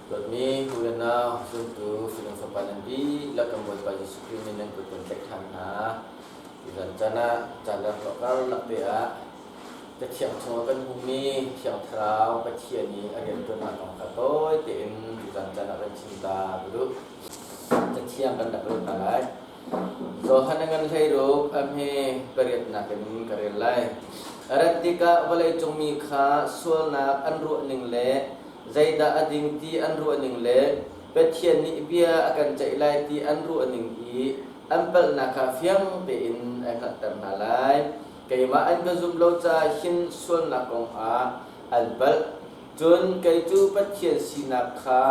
Dawtmi u le nau, zumtu fanu fapa nan dihlak kan Bawipa Jesuh Khrih min nan kut kan tlaih ṭhan hna. Tuzan caan ah caan rak karlak te ah Cathiang chungah kan hmuhmi Thiang Thlarau Pathian i a rianṭuannak kong kha tawi tein tuzan caan ah kan chim ta ka duh. Cathiang kan rak rel hna lai. Johan a ngan hleiruk a hme pariatnak in ka rel lai. A rat tikah vawleicung mi kha sualnak an ruahning le zeidah a ding ti an ruahning le Pathian nih bia a kan ceih lai ti an ruahning i an palhnak kha fiang tein a hngalhter hna lai. Keimah an ka zumh lo caah hin sualnak kong ah an palh. Cun kei cu Pathian sinak kha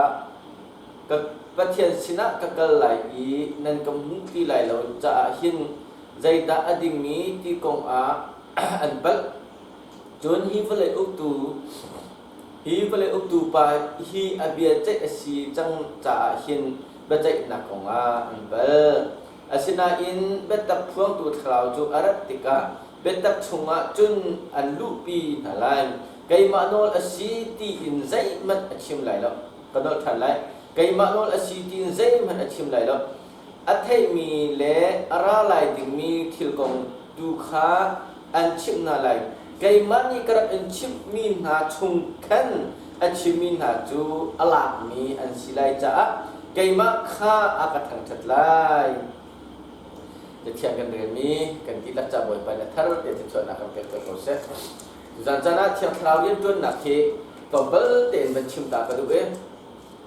ka Pathian sinah ka kal lai i nan ka hmuh ti lai lo caah hin zeidah a dingmi ti kong ah an palh. Cun hi vawlei uktu hi vawlei uktu pa hi a bia ceih a si cang caah hin biaceihnak kong ah an palh. Asinain biatak phuangtu thlarau cu a rat tikah biatak chungah cun an luhpi hna lai. Keimah nawl a si tiin zeihmanh a chim lai lo. Ka nolh ṭhan lai. Keimah nawl a si tiin zeihmanh a chim lai lo. A theihmi le a ra lai dingmi thil kong tu kha an chimh hna lai. Keimah nih ka rak in chimhmi hna chung khan a chimmi hna cu a lakmi an si lai caah keimah kha a ka thangṭhat lai. Cathiang kan relmi kan dihlak ca Bawipa nih a thar te thluachuahnak kan pek ko seh. Tuzan caan ah Thiang Thlarau rianṭuannak hi tlawmpal tein van chim ta ka duh i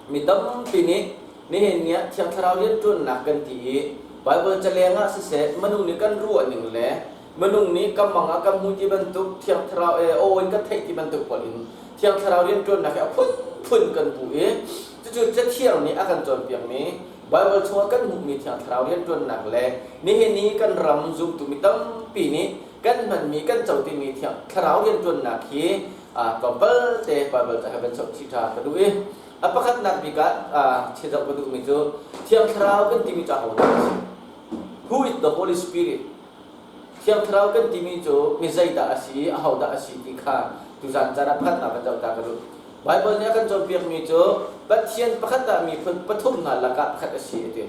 mi tampi nih nihin ni ah Thiang Thlarau rianṭuannak kan ti i Baibal caleng ah siseh minung nih kan ruah ning le minung nih kan mang ah kan hmu ti bantuk Thiang Thlarau e aw in kan theih ti bantuk pawl in Thiang Thlarau rianṭuannak hi a phunphun kan hmu i cucu Cathiang nih a kan cawnpiakmi Baibal chungah kan hmuhmi Thiang Thlarau rianṭuannak le nihin ni kan ram zumtu mi tampi nih kan hmanmi kan co timi Thiang Thlarau rianṭuannak hi tlawmpal te Baibal ca he van zoh chih ṭha ka duh i a pakhatnak bik ah chiah ka duhmi cu Thiang Thlarau kan timi cu ahodah a si? Who is the Holy Spirit? Thiang Thlarau kan timi cu mi zeidah a si i ahodah a si ti kha tuzan caan ah pakhatnak kan zoh ta ka duh. Baibal nih a kan cawnpiakmi cu Pathian pakhat ah miphun pathum hna lakah pakhat a si a ti.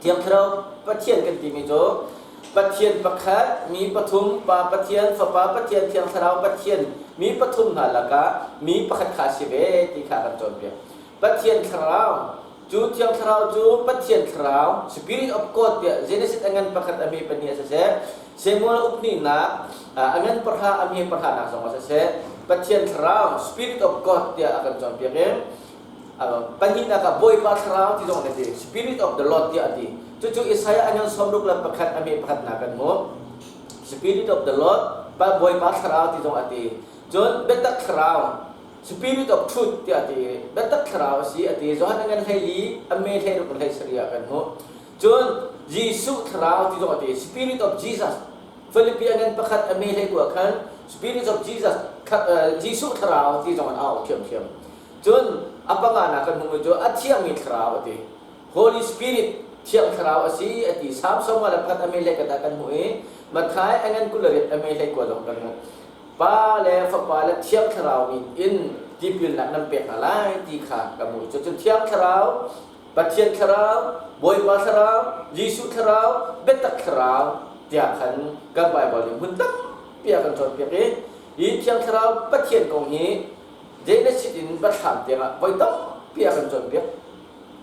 Thiang Thlarau Pathian kan timi cu Pathian pakhat, mi pathum, Pa Pathian, Fapa Pathian, Thiang Thlarau Pathian, mi pathum hna lakah mi pakhat kha a si ve ti kha a kan cawnpiak. Pathian Thlarau, cu Thiang Thlarau cu Pathian Thlarau, Spirit of God tiah Genesis a ngan pakhat a hme pahnih a siseh, Samuel ukhnihnak a ngan pahra a hme pahranak zong a siseh, Pathian Thlarau, Spirit of God tiah a kan cawnpiak i Pahnihnak ah Bawipa Thlarau ti zong an ti. Spirit of the Lord tiah a ti. Cucu Isaiah a 61 a me pakhatnak kan hmuh. Spirit of the Lord, Bawipa Thlarau ti zong a ti. Cun biatak Thlarau, Spirit of Truth tiah a ti. Biatak Thlarau a si a ti. Johan a ngan 14 a me 16 hlei sarih ah kan hmuh. Cun Jesuh Thlarau ti zong a ti. Spirit of Jesus. Philippi a ngan pakhat a me hlei kua khan Spirit of Jesus, Jesuh Thlarau ti zong an au ṭhiamṭhiam. Cun a panganak kan hmuhmi cu a thiangmi thlarau a ti. Holy Spirit, Thiang Thlarau a si a ti. Salm sawmnga le pakhat a me hlei khat ah kan hmuh i Matthai a ngan 28 a me hlei kua zong kan hmuh. Pa le Fapa le Thiang Thlarau min in tipilnak nan pek hna lai ti kha ka hmuh. Cucun Thiang Thlarau, Pathian Thlarau, Bawipa Thlarau, Jesuh Thlarau, biatak Thlarau tiah khan kan Baibal nih hmun tampi a kan cawnpiak i hi Thiang Thlarau Pathian kong hi Genesis in Biathlam tiangah voi tampi a kan cawnpiak.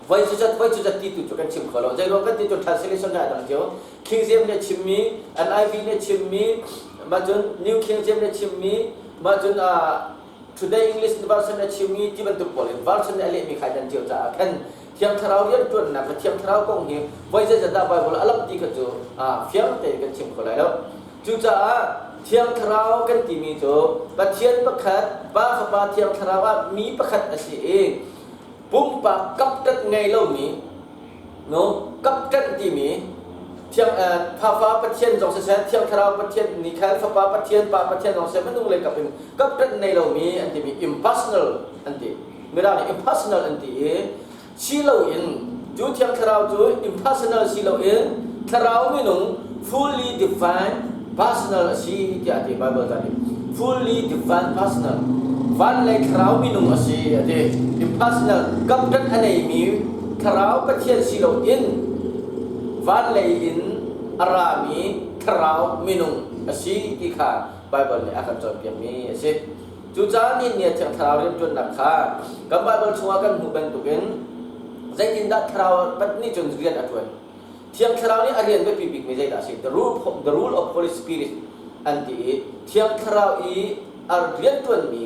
Voi cuzat voi cuzat ti tu cu kan chim kho lo. Zeiruang kan ti cu translation he a dang cio. King James nih a chimmi, NIV nih a chimmi, mah cun New King James nih a chimmi, mah cun Today English version nih a chimmi ti bantuk pawl in version nih a lehmi kha dan cio caah khan Thiang Thlarau rianṭuannak le Thiang Thlarau kong hi voi zeizat dah Bible a lamh ti kha cu fiang tein kan chim kho lai lo. Cucaah Thiang Thlarau kan timi cu Pathian pakhat, Pa Fapa Thiang Thlarau ah mi pakhat a si i pumpak kapṭanh ngei lomi no kapṭanh timi Thiang Fafa Pathian zong siseh Thiang Thlarau Pathian nih khan Fapa Pathian Pa Pathian zong siseh minung lei kap in kapṭanh nei lomi an timi impersonal an ti. Mirang nih impersonal an ti i si loin cu Thiang Thlarau cu impersonal si loin Thlarau minung fully divine personal a si tiah a ti Bible ca nih fully divine personal. Van lei thlarau minung a si a ti. Impersonal kapṭanh a neimi thlarau Pathian si loin van lei in a rami thlarau minung a si ti kha Baibal nih a kan cawnpiakmi a si. Cucaah nihin ni ah Thiang Thlarau rianṭuannak kha kan Baibal chungah kan hmuh bantukin zeitindah Thlarau nih cun rian a ṭuan? Thiang Thlarau nih a rian biapi bikmi zeidah a si? The rule of Holy Spirit an ti i Thiang Thlarau i a rianṭuanmi,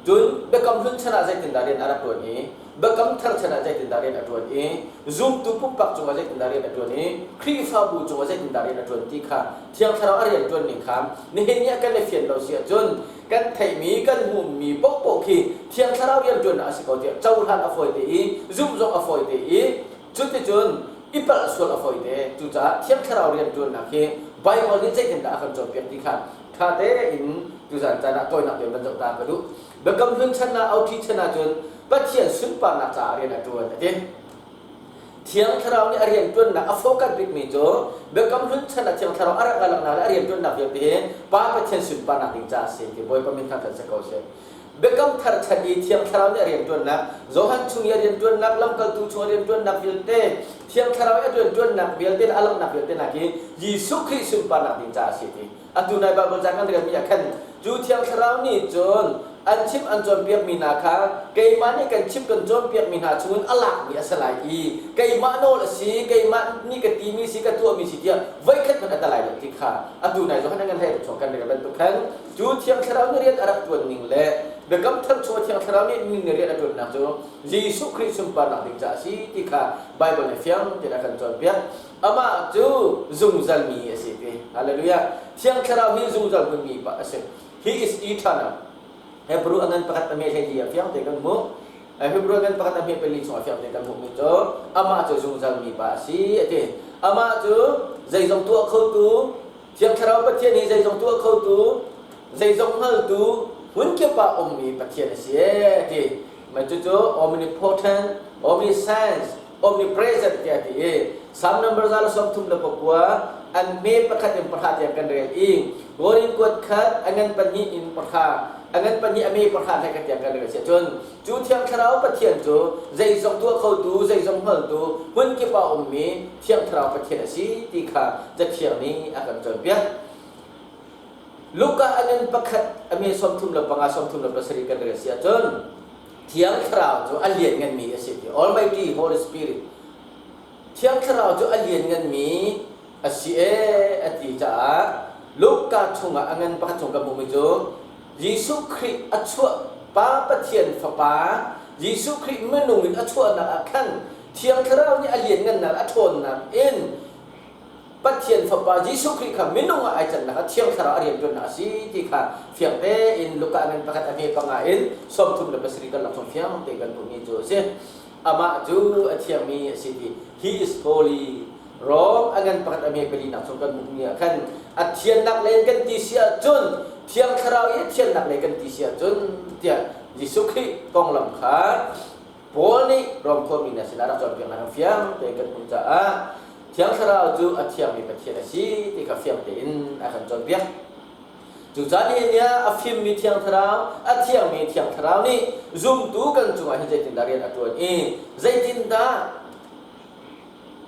cun Biakam Hlun chan ah zeitindah rian a rak ṭuan i Biakam Thar chan ah zeitindah rian a ṭuan i zumtu pumpak cungah zeitindah rian a ṭuan i Khrihfabu cungah zeitindah rian a ṭuan ti kha, Thiang Thlarau a rian ṭuan ning kha nihin ni ah kan i fian lo si ahcun kan theihmi, kan hmuhmi paohpaoh khi Thiang Thlarau rian ṭuannak a si ko tiah cohlan a fawi te i zumh zong a fawi te i cuticun i palh sual a fawi te. Cucaah Thiang Thlarau rian ṭuannak hi Baibal nih zeitindah a kan cawnpiak ti kha ṭha tein tuzan caan ah tawinak tein van zoh ta ka duh. Biakam Hlun chan ah, OT chan ahcun Pathian sunparnak caah rian a ṭuan a ti. Thiang Thlarau nih a rianṭuannak a focus bikmi cu Biakam Hlun chan ah Thiang Thlarau a rak langhnak le a rianṭuannak vialte hi Pa Pathian sunparnak ding caah a si ti. Bawipa min thangṭhat si ko seh. Biakam Thar chan i Thiang Thlarau nih a rianṭuannak, Johan chung i a rianṭuannak, Lamkaltu chung a rianṭuannak vialte, Thiang Thlarau i a rianṭuannak vialte le a langhnak vialte hna khi Jesuh Khrih sunparnak ding caah a si ti. Atu nai Baibal ca kan relmi ah khan cu Thiang Thlarau nih cun an chimh an cawnpiakmi hna kha keimah nih kan chimh kan cawnpiakmi hna chungin a lakmi a si lai i keimah nawl a si, keimah nih ka timi si, ka tuahmi si tiah voikhat hmanh a ta lai lo ti kha atu nai Johan an hlei chung kan rel bantuk khan cu Thiang Thlarau nih rian a rak ṭuan ning le Biakam Thar chung Thiang Thlarau nih ning rian a ṭuannak cu Jesuh Khrih sunparnak ding caah a si ti kha Baibal nih fiang tein a kan cawnpiak. Amah cu zungzal mi a si ti. Hallelujah. Thiang Thlarau hi zungzal hmunmi pa a si. He is eternal. Hebrew a ngan pakhat a me hlei li a fiang te kan hmuh. Hebrew a ngan pakhat a me pali chung a fiang te kan hmuh mi cu amah cu zungzal mi pa a si a ti. Amah cu zeizong tuah khotu, Thiang Thlarau Pathian hi zeizong tuah khotu, zeizong hngaltu, hmunkip ah ummi Pathian a si a ti. Mah cucu omnipotent, omniscience, omnipresent tiah a ti i Psalm number 139 an hme pakhat in pahra tiang kan rel i Korin kuat khat a ngan pahnih in pahra, a ngan pahnih a me pahra hlei khat tiang kan rel si ahcun cu Thiang Thlarau Pathian cu zeizong tuah khotu, zeizong hngaltu, hmunkip ah ummi Thiang Thlarau Pathian a si ti kha Cathiang nih a kan cawnpiak. Luka a ngan pakhat a me 35, 37 kan rel si ahcun Thiang Thlarau cu a liannganmi a si ti. Almighty Holy Spirit. Thiang Thlarau cu a liannganmi a si ee a ti caah Luka chungah a ngan pakhat chung kan hmuhmi cu Jesuh Khrih a chuah, Pa Pathian Fapa Jesuh Khrih minung in a chuahnak ah khan Thiang Thlarau nih a lianngannak, a ṭhawnnak in Pathian Fapa Jesuh Khrih kha minung ah ai cannak ah Thiang Thlarau a rianṭuannak a si ti kha fiang tein Luka ngan pakhat a hme panga in 37 kan lak chung fiang tein kan hmuhmi cu a si. Amah cu a thiangmi a si ti. He is holy. Rom a ngan pakhat a hme palinak chung kan hmuhmi ah khan a thiannak lei in kan ti si ahcun, Thiang Thlarau i a thiannak lei kan ti si ahcun tiah Jesuh Khrih konglam kha Paul nih Rom khuami hna sinah rak cawnpiaknak in fiang tein kan hmuh caah Thiang Thlarau cu a thiangmi Pathian a si ti kha fiang tein a kan cawnpiak. Cucaah nihin ni ah a fimmi Thiang Thlarau, a thiangmi Thiang Thlarau nih zumtu kan cungah hin zeitindah rian a ṭuan i zeitindah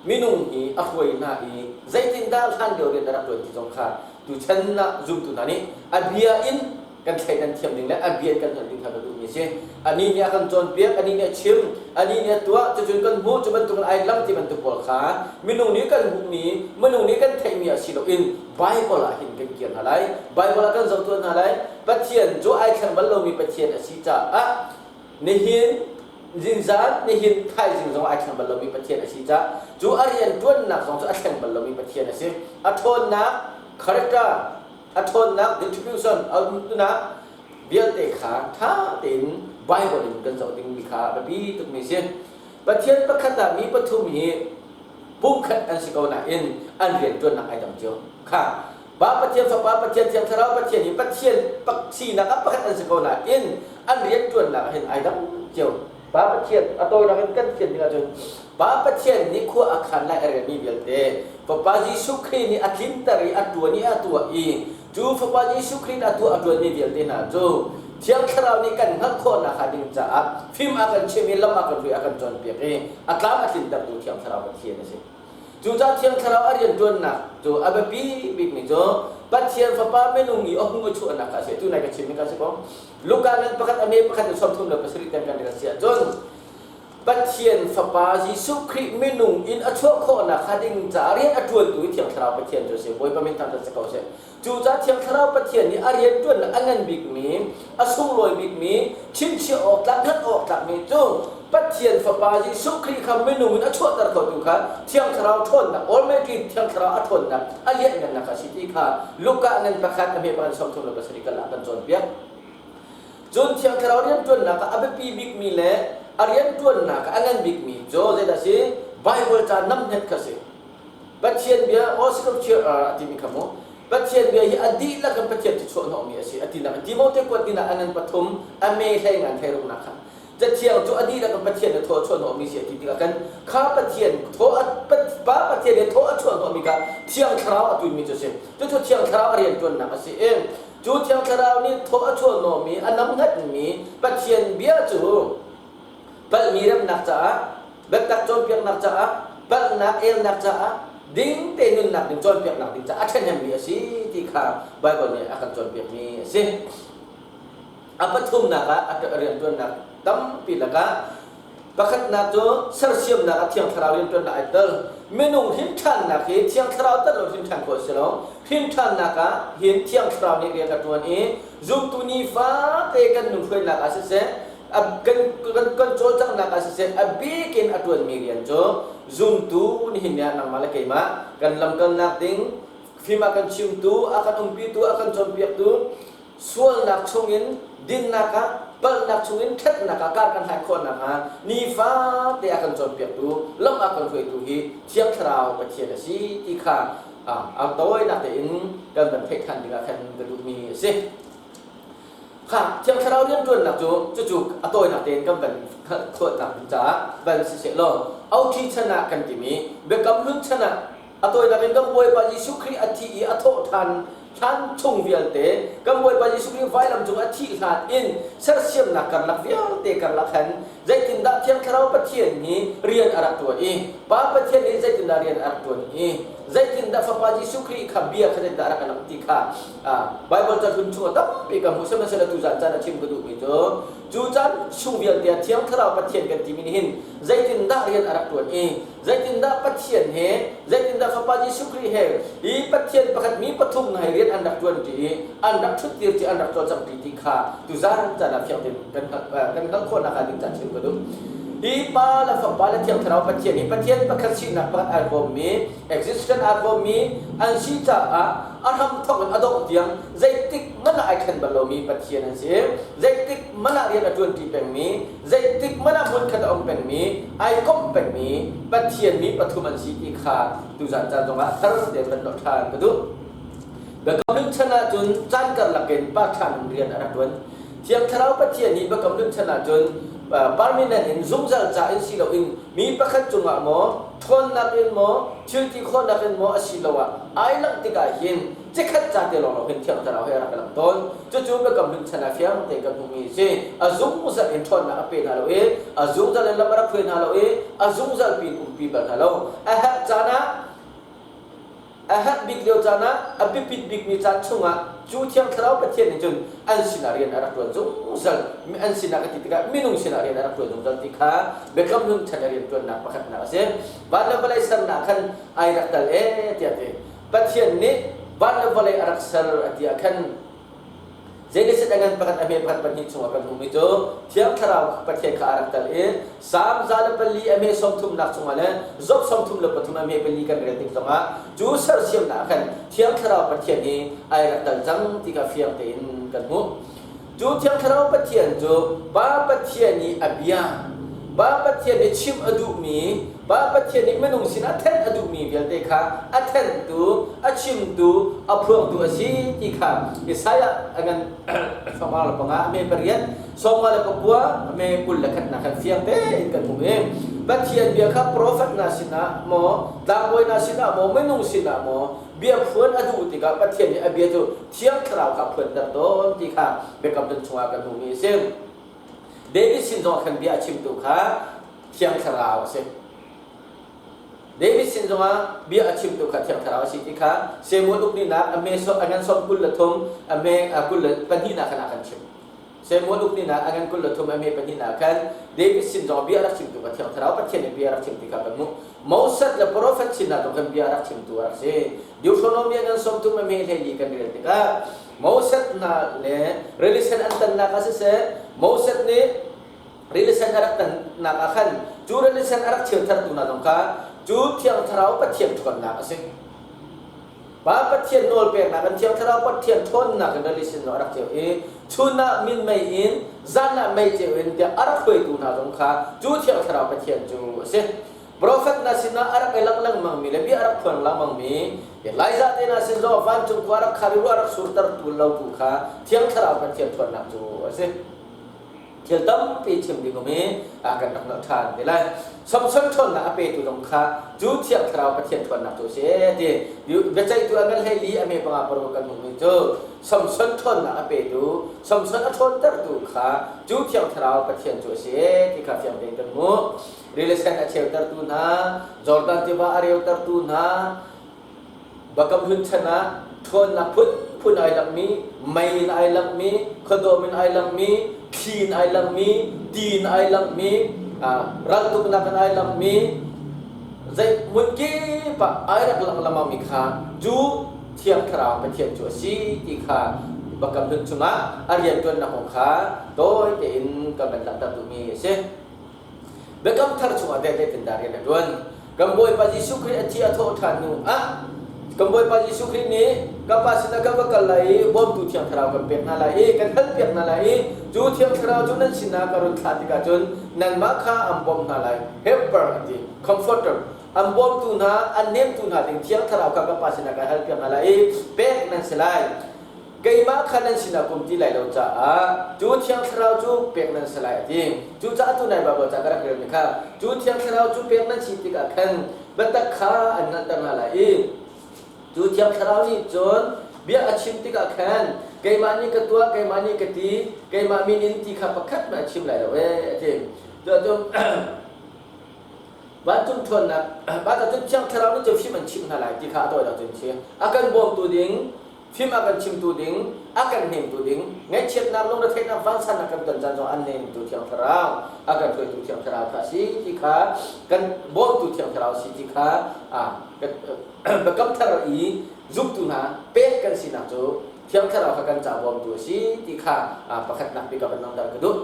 minung hi a hruai hna i zeitindah hlanlio rian a rak ṭuan ti zong kha tuchan ah zumtu hna nih a bia in kan thleidan thiam ding le a bia in kan hngalh ding kha ka duhmi a si. Anih nih a kan cawnpiak, anih nih a chim, anih nih a tuah, cucun kan hmuh, cu bantukin ai lang ti bantuk pawl kha minung nih kan hmuhmi, minung nih kan theihmi ah si loin Baibal ah hin kan kir hna lai. Baibal ah kan zoh tuah hna lai. Pathian cu ai thleng bal lomi Pathian a si caah nihin zinzan, nihin thaizing zong ai thleng bal lomi Pathian a si caah cu a rian ṭuannak zong cu a thleng bal lomi Pathian a si. A ṭhawnnak, character, a ṭhawnnak, distribution, a umtunak vialte kha ṭha tein Bible in kan zoh dingmi kha a biapi tukmi a si. Pathian pakhat ah mi pathum hi pumkhat an si ko nain an rianṭuannak ai dang cio. Kha Pa Pathian, Fapa Pathian, Thiang Thlarau Pathian hi Pathian sinak ah pakhat an si ko nain an rianṭuannak ah hin ai dang cio. Pa Pathian a tawinak in kan thian ding ahcun Pa Pathian nih khua a khan lai a relmi vialte Fapa Jesuh Khrih nih a tlinter i a ṭuan i a tuah i cu Fapa Jesuh Khrih nih a tuah a ṭuanmi vialte hna cu Thiang Thlarau nih kan hngalh khawhnak hnga ding caah fim a kan chimh i lam a kan hruai a kan cawnpiak i a tlam a tlintertu Thiang Thlarau Pathian a si. Cucaah Thiang Thlarau a rianṭuannak cu a biapi bikmi cu Pathian Fapa minung i a hung a chuahnak kha a si. Tu nai ka chimmi kha a si ko. Luka ngan pakhat a me pakhat in 37 tiang kan rel si ahcun Pathian Fapa Jesuh Khrih minung in a chuah khawhnak hnga ding caah rian a ṭuantu hi Thiang Thlarau Pathian cu a si. Bawipa min thangṭhat si ko seh. Cucaah Thiang Thlarau Pathian nih a rianṭuannak a ngan bikmi, a sunglawi bikmi, chimchiah awk tlak, hngalh awk tlakmi cu Pathian Fapa Jesuh Khrih kha minung in a chuahter khotu kha Thiang Thlarau ṭhawnnak, Almighty Thiang Thlarau a ṭhawnnak, a lianhngannak a si ti kha Luka ngan pakhat a hme pakhat 37 kal ah kan cawnpiak. Cun Thiang Thlarau rianṭuannak ah a biapi bikmi le a rianṭuannak ah a ngan bikmi cu zeidah a si? Baibal ca namhnet kha a si. Pathian bia, all scripture are a timi kha mu. Pathian bia hi a dihlak in Pathian cu chuahhnawhmi a si a tinak in Timote kuat tinak a ngan pathum a me hlei ngan hlei ruknak kha. Cathiang cu a dihlak in Pathian nih thaw a chuahhnawhmi si a ti tikah khan kha Pathian thaw a Pa Pathian nih thaw a chuahhnawhmi kha Thiang Thlarau a tuinmi cu a si. Cucu Thiang Thlarau a rianṭuannak a si i Cu Thiang Thlarau nih thaw a chuahhnawhmi, a namhngatmi Pathian bia cu palhmi remnak caah, biatak cawnpiaknak caah, palhnak elnak caah, ding te nunnak ding cawnpiaknak ding caah a ṭhahnemmi a si ti kha Baibal nih a kan cawnpiakmi a si. A pathumnak ah a rianṭuannak tampi lakah Pakhatnak cu sersiamnak ah Thiang Thlarau rianṭuannak ai tel. Minung hrinṭhannak hi Thiang Thlarau tel lo hrinṭhan khawh a si lo. Hrinṭhannak ah hin Thiang Thlarau nih rian a ṭuan i zumtu nifate kan nun hruainak ah siseh, kan, kan, kan cawlcanghnak ah siseh, a bik in a ṭuanmi rian cu zumtu nihin ni ah nangmah le keimah kan lamkalnak ding, fim a kan chimtu, a kan umpitu, a kan cawnpiaktu, sualnak chungin dinnak ah palhnak chungin ṭhatnak ah kar kan hlai khawh nakhnga nifate a kan cawnpiaktu lam a kan hruaitu hi Thiang Thlarau Pathian a si ti kha a tawinak tein kan van theih ṭhan dingah khan ka duhmi a si. Kha Thiang Thlarau rianṭuannak cu cucu a tawinak tein kan van khawhnak ding caah van si seh law OT chan ah kan timi Biakam Hlun chan ah A tawinak in kan Bawipa Jesuh Khrih a thih i a thawh ṭhan hlan chung vialte kan Bawipa Jesuh Khrih vailam cung a thih hlan in sersiamnak karlak vialte karlak khan zeitindah Thiang Thlarau Pathian hi rian a rak ṭuan i Pa Pathian nih zeitindah rian a rak ṭuan i zeitindah Fapa Jesuh Khrih kha bia kha zeitindah a rak lamh ti kha Baibal cahlun chungah tampi ka hmuh. Sihmanhsehlaw tuzan caan a chim ka duhmi cu cu caan chung vialte ah Thiang Thlarau Pathian kan timi nih hin zeitindah rian a rak ṭuan i Zeitindah Pathian he, zeitindah Fapa Jesuh Khrih he hi Pathian pakhat mi pathum hna hi rian an rak ṭuanṭi i an rak ṭhuttir ṭi, an rak cawlcanghṭi ti kha tuzan caan ah fiang tein kan kan hngalh khawh nakhnga ding caan chim ka duh. Hi Pa le Fapa le Thiang Thlarau Pathian hi Pathian pakhat sinak pakhat ai hrawmmi, existence aa hrawmmi an si caah a hramthawk in a dongh tiang zeitik hmanh ah ai ṭhen bal lomi Pathian an si. Zeitik hmanh ah rian a ṭuanṭi pengmi, zeitik hmanh ah hmunkhat a um pengmi, ai komh pengmi Pathian mi pathum an si ti kha tuzan caan zongah thar tein van lawh ṭhan ka duh. Biakam Hlun chan ahcun caan karlak in pa ṭhan in rian a rak ṭuan. Thiang Thlarau Pathian nih Biakam Hlun chan ahcun permanent in zungzal ca in si loin mi pakhat cungah maw, ṭhawnnak in maw, thil ti khawhnak in maw asiloah ai langh tikah hin Cikhat ca te lawng lo hin Thiang Thlarau he a rak lang tawn. Cucu Biakam Hlun chan ah fiang tein kan hmuhmi a si. A zungzal in ṭhawnnak a pe hna lo i a zungzal in lam a rak hruai hna lo i a zungzal piin umpi bal hna lo. A herh caan ah a herh bik lio caan ah a biapit bikmi caan chungah cu Thiang Thlarau Pathian nih cun an sinah rian a rak ṭuan zungzal. An sinah ka ti tikah minung sinah rian a rak ṭuan zungzal ti kha Biakam Hlun chan a rian ṭuannak pakhatnak a si. Van le vawlei sernak khan ai rak tal ee tiah ti. Pathian nih van le vawlei a rak ser a ti ah khan Genesis a ngan pakhat a hme pakhat pahnih chungah kan hmuhmi cu Thiang Thlarau Pathian kha a rak tel i Salm 104 a hme 30nak chungah le Job 33 a hme pali kan rel tik zongah cu sersiamnak ah khan Thiang Thlarau Pathian hi ai rak tel cang ti kha fiang tein kan hmuh. Cu Thiang Thlarau Pathian cu Pa Pathian i a bia. Pa Pathian nih chim a duhmi, Pa Pathian nih minung sinah thenh a duhmi vialte kha a thenhtu, a chimtu, a phuangtu a si ti kha Isaiah a ngan 55 a me 8, 59 a me 21 khan fiang tein kan hmuh i Pathian bia kha profet hna sinah maw, tlangbawi hna sinah maw, minung sinah maw bia phuan a duh tikah Pathian nih a bia cu Thiang Thlarau kha a phuanter tawn ti kha Biakam Hlun chungah kan hmuhmi a si. David sin zongah khan bia a chimtu kha Thiang Thlarau a si. David sin zongah bia a chimtu kha Thiang Thlarau a si ti kha Samuel ukninak a me a ngan som 23 a me 22nak khan a kan chim. Samuel ukninak a ngan 23 a me pahnihnak khan David sin zongah bia a rak chimtu kha Thiang Thlarau Pathian nih bia a rak chim ti kha kan hmuh. Moses le profet sinah zong khan bia a rak chimtu a rak si. Deuteronomy a ngan 30 a me 14 kan rel tikah Moses hna le rili sen an tannak ah siseh Moses nih rili sen a rak tannak ah khan cu rili sen a rak cheutertu hna zong kha cu Thiang Thlarau Pathian ṭhawnnak a si. Pa Pathian nawl peknak in Thiang Thlarau Pathian ṭhawnnak in rili sen zong a rak cheu i chun ah minmei in zan ah meiceu in tiah a rak hruaitu hna zong kha cu Thiang Thlarau Pathian cu a si. Profet hna sinah a rak i langh lengmangmi le bia a rak phuan lengmangmi Elijah te hna sin zong vancung khua rak khar i ruah rak surtertu lotu kha Thiang Thlarau Pathian ṭhawnnak cu a si. Thil tampi chim ding um i a kan rak nolh ṭhan te lai. Samson ṭhawnnak a petu zong kha cu Thiang Thlarau Pathian ṭhawnnak cu a si ti. Biaceihtu a ngan 14 a me panga paruk kan hmuhmi cu Samson ṭhawnnak a petu, Samson a ṭhawntertu kha cu Thiang Thlarau Pathian cu a si ti kha fiang tein kan hmuh. Rili sen a cheutertu hna, Jordan tiva a reutertu hna, Bakam hlun chan ah ṭhawnnak phunphun ai langmi, mei in ai langmi, khuadawm in ai langmi, thli in ai langmi, ti in ai langmi, raltuknak in ai langmi, zei hmun kip ah ai rak lang lengmangmi kha cu Thiang Thlarau Pathian cu a si ti kha Bakam hlun chungah a rianṭuannak kong kha tawi tein kan van langhter duhmi a si. Biakam thar chungah teh zeitindah rian a ṭuan? Kan Bawipa Jesuh Khrih a thi a thawh ṭhan hnu ah kan Bawipa Jesuh Khrih nih ka Pa sinah ka va kal lai i bawmtu Thiang Thlarau kan pek hna lai i kan halpiak hna lai i cu Thiang Thlarau cu nan sinah ka run thlah tikah cun nanmah kha an bawmh hna lai. Helper a ti, Comforter. An bawmtu hna, an nemtu hna ding Thiang Thlarau kha ka Pa sinah kan halpiak hna lai i pek nan si lai. Keimah kha nan sinah kum ti lai lo caah cu Thiang Thlarau cu pek nan si lai a ti. Cucaah tunai Baibal ca ka rak relmi kha cu Thiang Thlarau cu pek nan si tikah khan biatak kha an hngalhter hna lai i cu Thiang Thlarau nih cun bia a chim tikah khan keimah nih ka tuah, keimah nih ka ti, keimah min in ti kha pakhat hmanh a chim lai lo ee a ti. Cuahcun vancung ṭhawnnak cun Thiang Thlarau nih cun fim an chimh hna lai ti kha a tawi lo cun si. A kan bawmtu ding Fim a kan chimtu ding, a kan hnemtu ding, ngaihchiatnak, lungretheihnak, vansannak kan ton caan zong an hnemtu Thiang Thlarau, a kan hruaitu Thiang Thlarau kha a si ti kha kan bawmtu Thiang Thlarau si ti kha biakam thar i zumtu hna pek kan sinak cu Thiang Thlarau kha kan ca bawmtu a si ti kha pakhatnak bik ah kan langhter ka duh.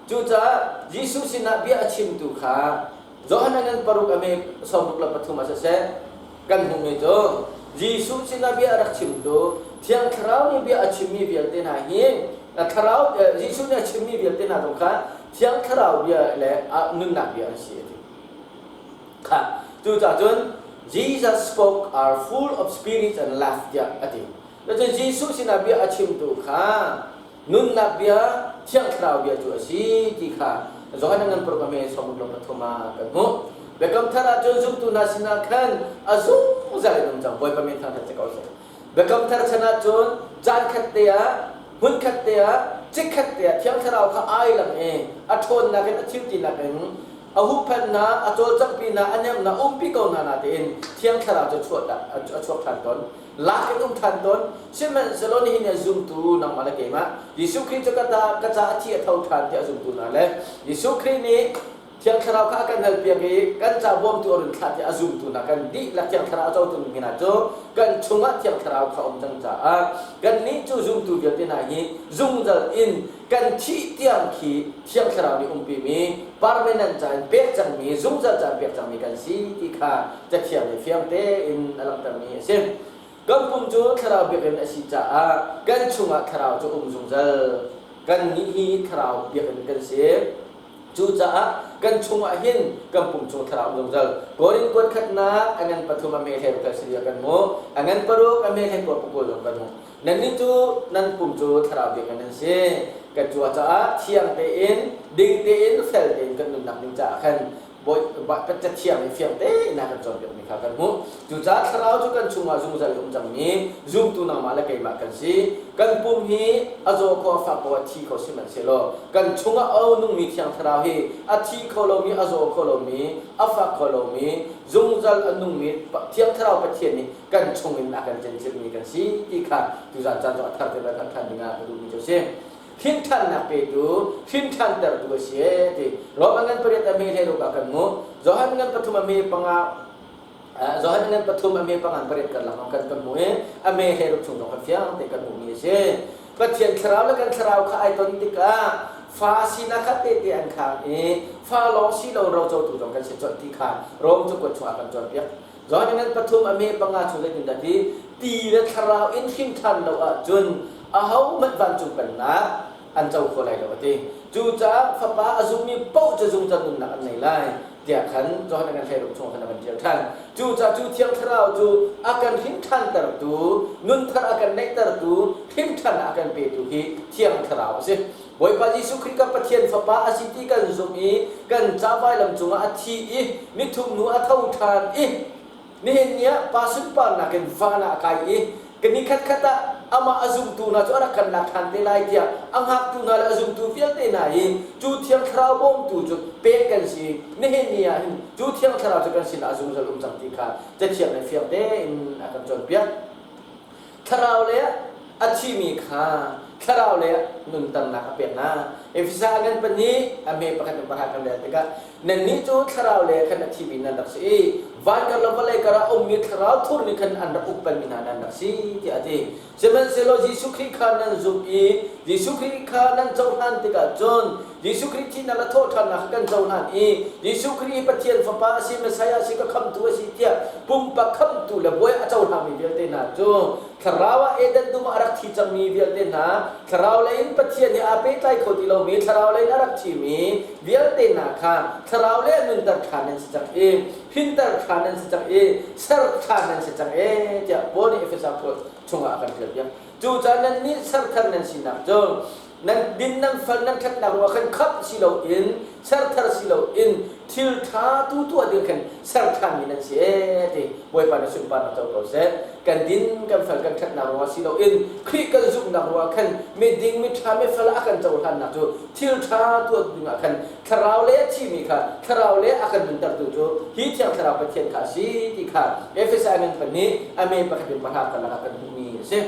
Cucaah Jesuh sinah bia a chimtu kha Johan a ngan paruk a me 63 ah siseh kan hmuhmi cu Jesuh sinah bia a rak chimtu Thiang Thlarau nih bia a chimmi vialte hna hi Thlarau Jesuh nih a chimmi vialte hna zong kha Thiang Thlarau bia le nunnak bia an si a ti. Kha cucaah cun Jesus spoke are full of spirit and life tiah a ti. Cun Jesuh sinah bia a chimtu kha Nunnak bia, Thiang Thlarau bia cu a si ti kha Johan a ngan paruk a hme 63 ah kan hmuh. Biakam thar ah cun zumtu hna sinah khan a zungzal in um cang. Bawipa min thangṭhat si ko seh. Biakam thar chan ah cun caan khat te ah, hmun khat te ah, chikkhat te ah Thiang Thlarau kha ai lang i a ṭhawnnak in a thiltinak in a huhphenhnak, a cawlcanghpinak, a nemnak umpi ko hna na tiin Thiang Thlarau cu a chuak ṭhan tawn. Lak in um ṭhan tawn. Sihmanhsehlaw nihin ah zumtu nangmah le keimah Jesuh Khrih cu ka ta ka ca a thi a tho ṭhan tiah zumtu hna le Jesuh Khrih nih Thiang Thlarau kha a kan halpiak i kan ca bawmtu a run thlah tiah a zumtu hna kan dihlak Thiang Thlarau a cotu mi hna cu kan chungah Thiang Thlarau kha um cang caah kannih cu zumtu vialte hna hi zungzal in kan thih tiang khi Thiang Thlarau nih umpimi permanent ca in pek cangmi zungzal ca in pek cangmi kan si ti kha Cathiang nih fiang tein a langhtermi a si. Kan pum cu Thlarau biakinn a si caah kan chungah Thlarau cu um zungzal. Kannih hi Thlarau biakinn kan si. Cucaah Kan chungah hin kan pum chung thlarau um zungzal. Korin kuat khatnak a ngan pathum a me hlei ruk hlei kan hmu. A ngan paruk a me hlei kua pakua zong kan hmu. Nannih cu nan pum cu thlarau biakinn nan si. Kan cu caah thiang tein, ding tein, fel tein kan nunnak ding caah khan Cathiang nih fiang tein a kan cawnpiakmi kha kan hmuh. Cucaah thlarau cu kan chungah zungzal i um cangmi zumtu nangmah le keimah kan si. Kan pum hi a zaw kho, a fak kho, a thi kho sihmanhsehlaw kan chungah a nungmi Thiang Thlarau hi a thi kho lomi, a zaw kho lomi, a fak kho lomi, zungzal a nungmi Thiang Thlarau Pathian nih kan chungin a kan cencilmi kan si ti kha tuzan caan zong a thar te hngalh ṭhan dingah ka duhmi cu a si. Hrinṭhannak petu, hrinṭhantertu a si ee ti. Rom a ngan pariat a hme hlei ruk ah kan hmuh. Johan ngan pathum a hme panga Johan ngan pathum a hme pangan pariat karlak lawng kan kan hmuh i a hme hlei ruk chung zong kha fiang te kan hmuhmi a si. Pathian thlarau le kan thlarau kha ai ton tikah fa sinak kha tehte an khang i fa lawng si lo rocotu zong kan si colh ti kha Rom cakuat chungah kan cawnpiak. Johan ngan pathum a hme panga chung zeitindah ti ti le thlarau in hrim ṭhan lo ahcun ahohmanh vancung pennak an co kho lai lo a ti. Cucaah Fapa a zummi paoh cu zungzal nunnak an nei lai tiah khan Johan ngan hleiruk chung khan a van ṭial ṭhan. Cucaah cu Thiang Thlarau cu a kan hrim ṭhantertu, nunthar a kan neihtertu, hrim ṭhan a kan petu hi Thiang Thlarau a si. Bawipa Jesuh Khrih kha Pathian Fapa a si ti kan zumh i kan ca vailam cungah a thi i nithum hnu a tho ṭhan i nihin ni ah Pa sunparnak in van ah a kai i ka ni khatkhat ah amah a zumtu hna cu a rak kan lak ṭhan te lai tiah a hngaktu hna le a zumtu vialte hna hi cu Thiang Thlarau bawmtu cu pek kan si. Nihin ni ah hin cu Thiang Thlarau cu kan sinah a zungzal um cang ti kha Cathiang nih fiang tein a kan cawnpiak. Thlarau le a thimi kha thlarau le nunternak a pek hna. Efesa ah nan pahnih a hme pakhat in pakhat kan rel tikah nannih cu thlarau le khan a thimi nan rak si i van kar le vawlei kar ah ummi thlarau thur nih khan an rak uk penmi hna nan rak si tiah a ti. Sihmanhsehlaw Jesuh Khrih kha nan zumh i Jesuh Khrih kha nan cohlan tikah cun Jesuh Khrih thihnak le thawhṭhannak kha kan cohlan i Jesuh Khrih hi Pathian Fapa a si, Messiah a si, ka khamhtu a si tiah pumpak khamhtu le bawi a cohlangmi vialte hna cu thlarau ah Eden dum ah a rak thi cangmi vialte hna, thlarau lei in Pathian he aa pehtlai kho ti lomi, thlarau lei in a rak thimi vialte hna kha thlarau lei ah nunter ṭhan nan si cang i hrinter ṭhan nan si cang i ser ṭhan nan si cang ee tiah Paul nih Efesa chungah a kan ṭialpiak. Cucaah nannih serthar nan sinak cu nan din nan fal nan ṭhatnak ruah khan khamh si loin serthar si loin thil ṭha tu tuah ding khan ser ṭhanmi nan si ee ti Bawipa na sunparnak co ko seh. Kan din kan fel kan ṭhatnak ruah si loin Khrih kan zumhnak ruah khan miding miṭha mifel a kan cohlannak cu thil ṭha tuah ding ah khan thlarau le a thimi kha thlarau le a kan nuntertu cu hi Thiang Thlarau Pathian kha a si ti kha Efesa ngan pahnih a me pakhat in pahra karlak ah kan hmuhmi a si.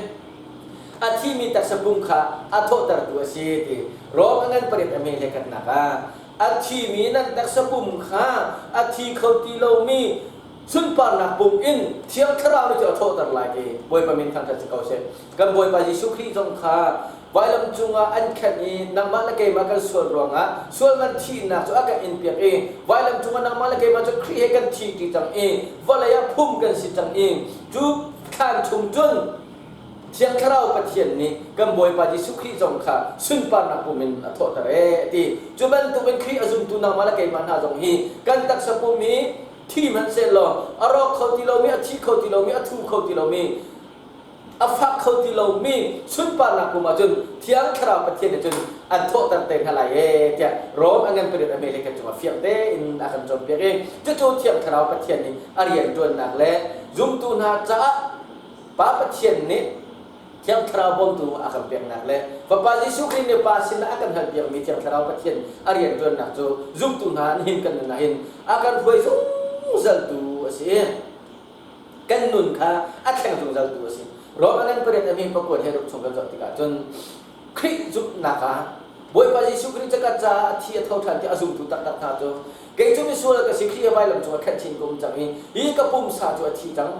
A thimi taksa pum kha a thawhtertu a si ti Rom a ngan pariat a me le katnak ah a thimi nan taksa pum kha a thi kho ti lomi sunparnak pum in Thiang Thlarau nih cu a thawhter lai ti Bawipa min thangṭhat si ko seh. Kan Bawipa Jesuh Khrih zong kha vailam cungah an khenh i nangmah le keimah kan sual ruangah sual man thihnak cu a kan inpiak i vailam cungah nangmah le keimah cu Khrih he kan thi ṭi cang i vawlei ah phum kan si cang i cu thlan chung cun Thiang Thlarau Pathian nih kan Bawipa Jesuh Khrih zong kha sunparnak pum in a thawhter ee a ti. Cu bantukin Khrih a zumtu nangmah le keimah hna zong hi kan taksa pum hi thi hmanhsehlaw a rawk kho ti lomi, a thi kho ti lomi, a thu kho ti lomi, a fak kho ti lomi sunparnak pum ahcun Thiang Thlarau Pathian nih cun an thawhter te hna lai ee tiah Rom a ngan pariat a hme le kan cungah fiang tein a kan cawnpiak i cucu Thiang Thlarau Pathian nih a rianṭuannak le zumtu hna caah Pa Pathian nih Thiang Thlarau bawmtu a kan peknak le Fapa Jesuh Khrih nih Pa sinah a kan halpiakmi Thiang Thlarau Pathian a rianṭuannak cu zumtu hna nihin kan nun ah hin a kan hruai zungzaltu a si. Kan nun kha a thleng zungzaltu a si. Rom a ngan pariat a hme pakuat he ruk chung kan zoh tikah cun Khrih zumhnak ah Bawipa Jesuh Khrih cu ka caah a thi a tho ṭhan ti a zumtu taktak hna cu kei cu misual ka si Khrih he vailam cungah khenh chin ka um cang i hi ka pumsa cu a thi cang.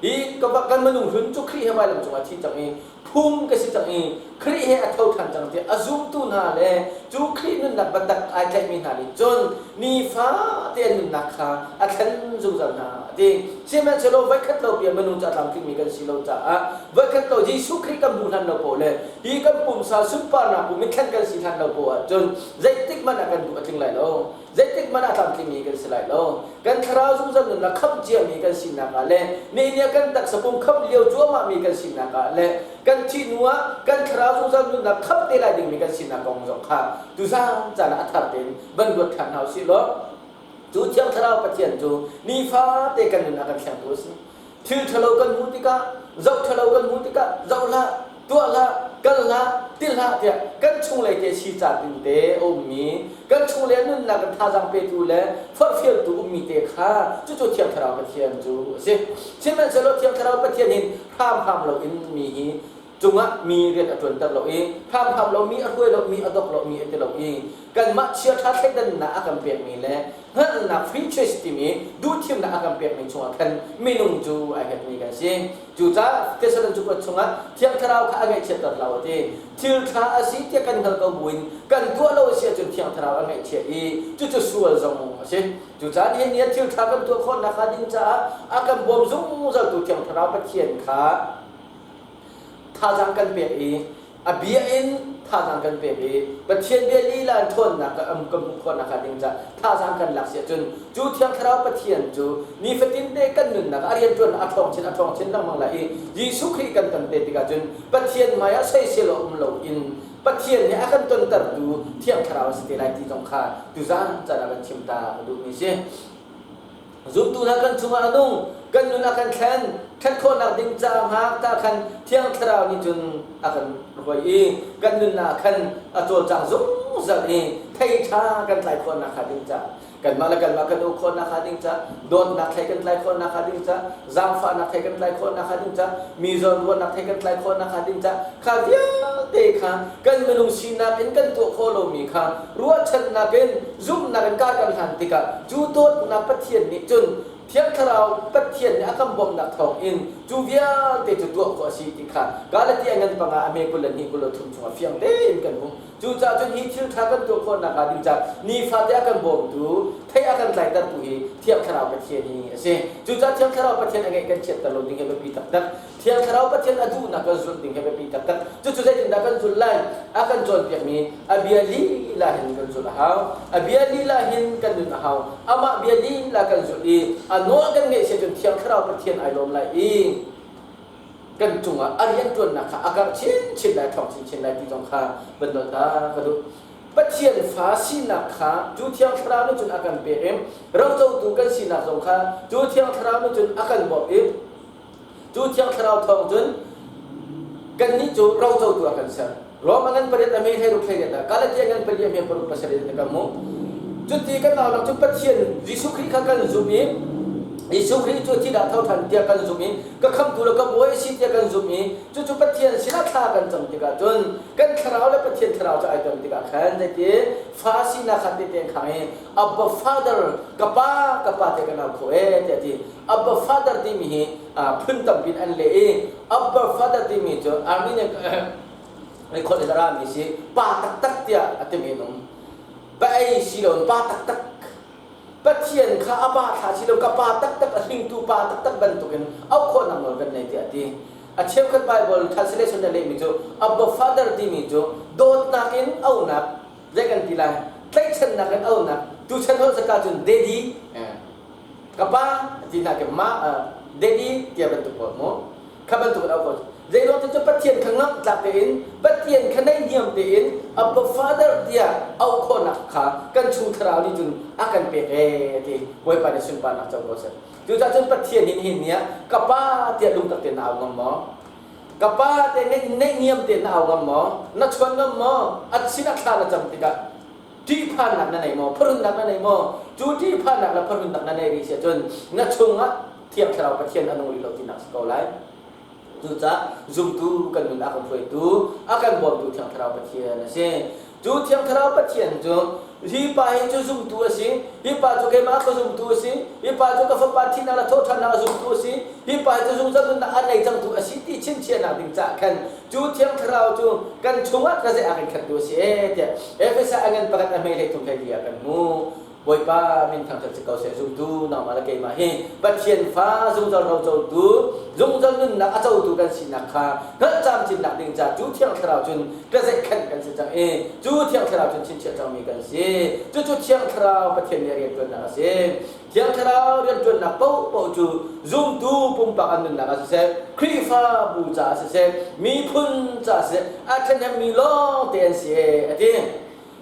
Hi kan minung hlun cu Khrih he vailam cungah thi cang i phum ka si cang i Khrih he a tho ṭhan cang tiah a zumtu hna le cu Khrih nunnak biatak ai tlaihmi hna nih cun nifate an nunnak kha a thlen zungzal hna a ti. Sihmanhsehlaw voikhat lo bia minung cu a tlamtlingmi kan si lo caah voikhat lo Jesuh Khrih kan hmuh hlan lo paoh le hi kan pumsa sunparnak pum in thlen kan si hlan lo paoh ahcun zeitik hmanh ah kan duh a tling lai lo. Zeitik hmanh ah tlamtlingmi kan si lai lo. Kan thlarau zungzal nunnak khamh ciami kan sinak ah le nihin ah kan taksa pum khamh lio cuahmahmi kan sinak ah le kan thih hnu ah kan thlarau zungzal nunnak khamh te lai dingmi kan sinak kong zong kha tuzan caan ah a thar tein van ruat ṭhan hna usih law cu Thiang Thlarau Pathian cu nifate kan nun a kan thlengtu a si. Thil ṭhalo kan hmuh tikah, zoh ṭhalo kan hmuh tikah zoh hlah, tuah hlah, kal hlah, ti hlah tiah kan chunglei te si ca ding te a ummi, kan chunglei nunnak in thazaang petu le forhfialtu ummi te kha cucu Thiang Thlarau Pathian cu a si. Sihmanhsehlaw Thiang Thlarau Pathian hin hramhram loin mi hi cungah mi rian a ṭuanter lo i hramhram lo mi a hruai lo mi a dok lo mi a ti lo i kanmah chiaṭha thleidannak a kan pekmi le hngalhnak free choice timi duhthimnak a kan pekmi chungah khan minung cu ai hngatmi kan si. Cucaah Thessalon cakuat chungah Thiang Thlarau kha a ngaihchiatter lo a ti. Thil ṭha a si tiah kan hngal ko buin kan tuah lo a si ahcun Thiang Thlarau a ngaihchiah i cucu sual zong a si. Cucaah nihin ni ah thil ṭha kan tuah khawh nakhnga ding caah a kan bawm zungzaltu Thiang Thlarau Pathian kha thazaang kan pek i a bia in thazaang kan pek i Pathian bia lila in ṭhawnnak kan hmuh khawh nakhnga ding caah thazaang kan lak si ahcun cu Thiang Thlarau Pathian cu nifatin te kan nunnak a rianṭuannak a ṭhawng chin a ṭhawng chin lengmang lai i Jesuh Khrih kan ton te tikah cun Pathian hmaiah soisel a um loin Pathian nih a kan tontertu Thiang Thlarau a si te lai ti zong kha tuzaan caan ah kan chim ta ka duhmi si. Zumtu hna kan chungah a nung, kan nun a kan thlen, ṭhat khawhnak ding caah hngak ta khan Thiang Thlarau nih cun a kan hruai i kan nunnak khan a cawlcang zungzal i thei ṭha kan tlai khawhnak hnga ding caah kanmah le kanmah kan uk khawhnak hnga ding caah dawtnak thei kan tlai khawhnak hnga ding caah zaangfahnak thei kan tlai khawhnak hnga ding caah mi zawnruahnak thei kan tlai khawhnak hnga ding caah kha vialte kha kan minung sinak in kan tuah khawh lomi kha ruahchannak in zumhnak in kar kan hlan tikah cu dawtnak Pathian nih cun Thiang Thlarau Pathian nih a kan bawmhnak thawng in cu vialte cu tuah khawh a si ti kha Galatia ngan panga a me 22 23 chungah fiang tein kan hmuh. Cucaah cun hi thil ṭha kan tuah khawhnak hnga ding caah nifate a kan bawmtu, thei a kan tlaitertu hi Thiang Thlarau Pathian hi a si. Cucaah Thiang Thlarau Pathian a ngeih kan chiatter lo ding hi biapi taktak. Thiang Thlarau Pathian a duhnak kan zulh ding hi biapi taktak. Cucu zeitindah kan zulh lai? A kan cawnpiakmi a bia lila hin kan zulh a hau. A bia lila hin kan nun a hau. Amah bia lila kan zulh i a nawl kan ngeih si ahcun Thiang Thlarau Pathian ai lawm lai i kan cungah a rianṭuannak kha a karh chinchin lai, ṭhawng chinchin lai ti zong kha van nawl ta ka duh. Pathian fa sinak kha cu Thiang Thlarau nih cun a kan pek i rocotu kan sinak zong kha cu Thiang Thlarau nih cun a kan bawmh i Cu Thiang Thlarau thawng cun kannih cu rocotu ah kan ser. Rom a ngan pariat a me 16 18 ah Galatia ngan pali a me paruk pasarih in kan hmuh. Cuti kan naunak cu Pathian Jesuh Khrih kha kan zumh i Jesuh Khrih cu thi dah tho ṭhan tiah kan zumh i ka khamhtu le ka bawi a si tiah kan zumh i cucu Pathian sinah thla kan cam tikah cun kan thlarau le Pathian thlarau cu ai ton tikah khan zeiti fa sinak kha tehte an khang i Abba Father ka pa ka pa tiah kan au khawh ee tiah a ti. Abba Father timi hi phun tampi in an leh i Abba Father timi cu Armenian record in a rami si pa taktak tiah a timi an um. Pa ei si lo pa taktak. Pathian kha a pa thla si lo ka pa taktak a hlingtu pa taktak bantukin auh khawhnak nawl kan nei tiah a ti. A cheukhat Bible translation na lehmi cu Abba Father timi cu dawtnak in auhnak zei kan ti lai tlaihchannak in auhnak tuchan holh zaka cun daddy ka pa ti hna ke ma daddy tiah bantuk pawl mu kha bantuk in auh zei ruang cu Pathian kha ngamh tlak tein Pathian kha naihniam tein Abba Father tiah auh khawhnak kha kan chung thlarau nih cun a kan pek ee ti Bawipa nih sunparnak co ko seh. Cucaah cun Pathian nih nihin ni ah ka pa tiah lungtak tein na au ngam maw? Ka pa te naihniam tein na au ngam maw? Na chuan ngam maw? A sin ah thla na cam tikah ṭihphannak na nei maw? Pharunnak na nei maw? Cu ṭihphannak le pharunnak na nei rih si ahcun na chungah Thiang Thlarau Pathian a nung rih lo tinak si ko lai. Cucaah zumtu kan nun a kan hruaitu, a kan bawmtu Thiang Thlarau Pathian a si. Cu Thiang Thlarau Pathian cu Hi pa hi cu zumtu a si. Hi pa cu keimah ka zumtu a si. Hi pa cu ka fapa thihnak le thawhṭhannak a zumtu a si. Hi pa hi cu zungzal nunnak a nei cangtu a si ti chimchiahnak ding caah khan cu Thiang Thlarau cu kan chungah ka zei a kan khentu a si ee tiah Efesa a ngan pakhat a hmei hlei thum hlei li ah kan hmuh. Bawipa min thangṭhat si ko seh. Zumtu nangmah le keimah hi Pathian fa zungzal rocotu, zungzal nunnak a cotu kan sinak kha hngalh camcinnak ding ca cu Thiang Thlarau cun ṭazeihkhenh kan si cang i cu Thiang Thlarau cun chinchiah cangmi kan si. Cucu Thiang Thlarau Pathian nih a rianṭuannak a si. Thiang Thlarau rianṭuannak paohpaoh cu zumtu pumpak an nunnak ah siseh, Khrihfabu caah siseh, miphun caah siseh, a ṭhahnemmi lawngte an si a ti.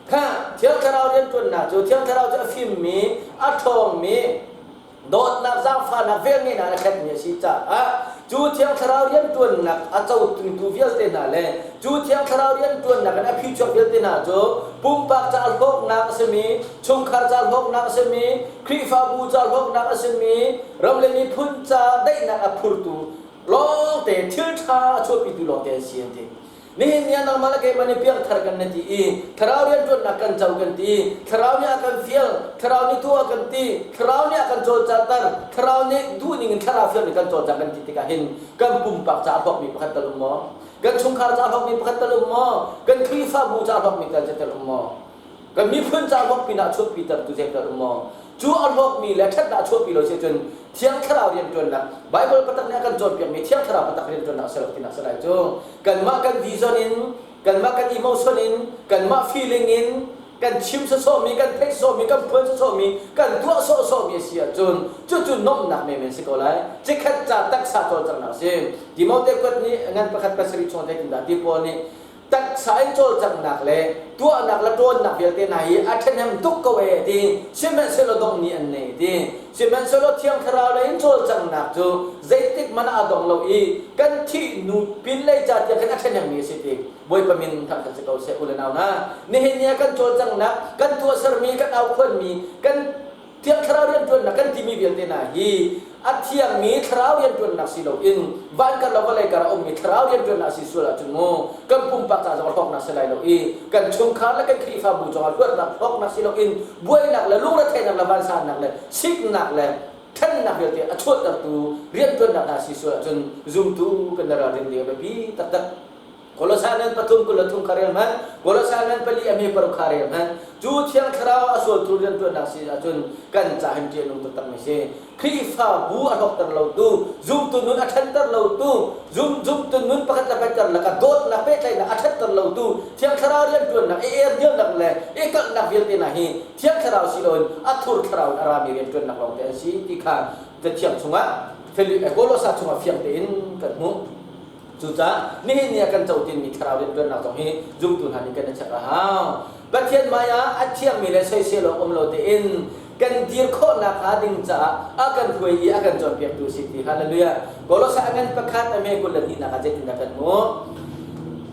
Kha Thiang Thlarau rianṭuannak cu Thiang Thlarau cu a fimmi, a ṭhawngmi, dawtnak, zaangfahnak, velngeihnak a khatmi a si caah cu Thiang Thlarau rianṭuannak a cotu vialte hna le cu Thiang Thlarau rianṭuannak in a phichuak vialte hna cu pumpak ca hlawknak a simi, chungkhar ca hlawknak a simi, Khrihfabu ca hlawknak a simi, ram le miphun ca daihnak a phurtu lawngte thil ṭha a chuahpitu lawngte an si an ti. Nihin ni ah nangmah le keimah nih piangthar kan na ti i thlarau rianṭuannak kan co kan ti. Thlarau nih a kan fial, thlarau nih tuah kan ti, thlarau nih a kan cawlcanter, thlarau nih duhning in thlarau fial nih kan cawlcang kan ti tikah hin kan pumpak ca a hlawkmi pakhat tal um maw? Kan chungkhar ca a hlawkmi pakhat tal um maw? Kan Khrihfabu ca a hlawkmi tal tal um maw? Kan miphun ca hlawk pinah chuahpitertu zeital um maw? Cu a hlawkmi le ṭhatnak a chuahpi lo si ahcun Thiang Thlarau rianṭuannak, Baibal patak nih a kan cawnpiakmi Thiang Thlarau patak rianṭuannak a si lo tinak si lai cu. Kanmah kan vision in, kanmah kan emotion in, kanmah feeling in, kan chim sawsawhmi, kan theih sawsawhmi, kan phuan sawsawhmi, kan tuah sawhsawhmi a si ahcun cucu nuamhnak menmen si ko lai. Cikhat ca taksa cawlcanghnak a si. Timote kuat nih ngan pakhat pasarih chung zeitindah ti Paul nih Taksa in cawlcanghnak le tuahnak le ṭawnnak vialte hna hi a ṭhahnem tuk ko ee ti sihmanhsehlaw dongh ni an nei ti. Sihmanhsehlaw Thiang Thlarau lei in cawlcanghnak cu zeitik hmanh ah a dong lo i kan thih hnu pinlei ca tiang khin a ṭhahnemmi a si ti. Bawipa min thangṭhat si ko seh u le nau hna. Nihin ni ah kan cawlcanghnak, kan tuahsermi, kan aukhuanmi, kan Thiang Thlarau rianṭuannak kan timi vialte hna hi a thiangmi thlarau rianṭuannak si loin van kar le vawlei kar a ummi thlarau rianṭuannak a si sual ahcun mu kan pumpak ca zong hlawknak si lai lo i kan chungkhar le kan Khrihfabu zongah luatnak hlawknak si loin buainak le lungretheihnak le vansannak le siknak le ṭhennak vialte a chuahtertu rianṭuannak hna si sual ahcun zumtu kan i ralrin ding a biapi taktak. Kolosai ngan pathum 23 kha rel hmanh, Kolosai ngan pali a hme paruk kha rel hmanh. Cu Thiang Thlarau a sualtu rianṭuannak si ahcun kan ca hin ṭih a nung taktakmi si. Khrihfabu a hlawkter lotu, zumtu nun a ṭhanter lotu, zum zumtu nun pakhat le pakhat karlak ah dawtnak pehtlaihnak a ṭhatter lotu, Thiang Thlarau rianṭuannak, i erdialnak le i kalhnak vialte hna hi Thiang Thlarau si loin a thur thlarau in a rami rianṭuannak lawngte an si ti kha Cathiang chungah Kolosa chungah fiang tein kan hmuh. Cucaah nihin ni ah kan cotinmi thlarau rianṭuannak zong hi zumtu hna nih kan i check a hau. Pathian hmai ah a thiangmi le soisel awk um lo tein kan dir khawhnak hnga ding caah a kan hruai i a kan cawnpiaktu si ti. Hallelujah. Kolosa a ngan pakhat a me 22 ah zeitindah kan hmuh?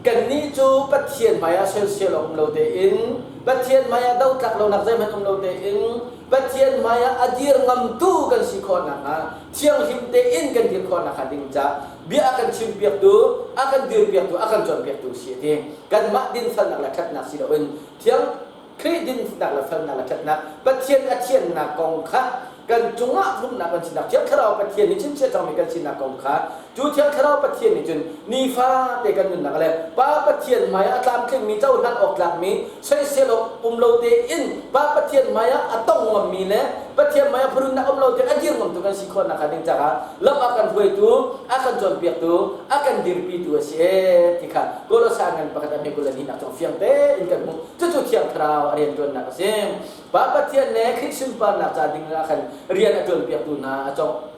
Kannih cu Pathian hmai ah soisel awk um lo tein Pathian hmai ah dotlak lonak zeihmanh um lo tein Pathian hmai ah a dir ngamtu kan si khawh nakhnga thianghlim tein kan dir khawh nakhnga ding caah bia a kan chimpiaktu, a kan dirpiaktu, a kan cawnpiaktu si a ti. Kanmah dinfelnak le ṭhatnak si loin Thiang Khrih dinnak le felnak le ṭhatnak, Pathian a thiannak kong kha kan cungah zumhnak kan sinak Thiang Thlarau Pathian nih chimchiah cangmi kan sinak kong kha cu Thiang Thlarau Pathian nih cun nifate kan nunnak le Pa Pathian hmai ah a tlamtlingmi cohlan awk tlakmi soisel awk um lo tein Pa Pathian hmai ah a tong ngammi le Pathian hmai ah phurunnak um lo tein a dir ngamtu kan si khawh nakhnga ding caah lam a kan hruaitu, a kan cawnpiaktu, a kan dirpitu a si ee ti kha Kolosa ngan pakhat a hme 22nak cung fiang tein kan hmuh. Cucu Thiang Thlarau a rianṭuannak a si. Pa Pathian le Khrih sunparnak ca ding ah khan rian a ṭuanpiaktu hna a cawk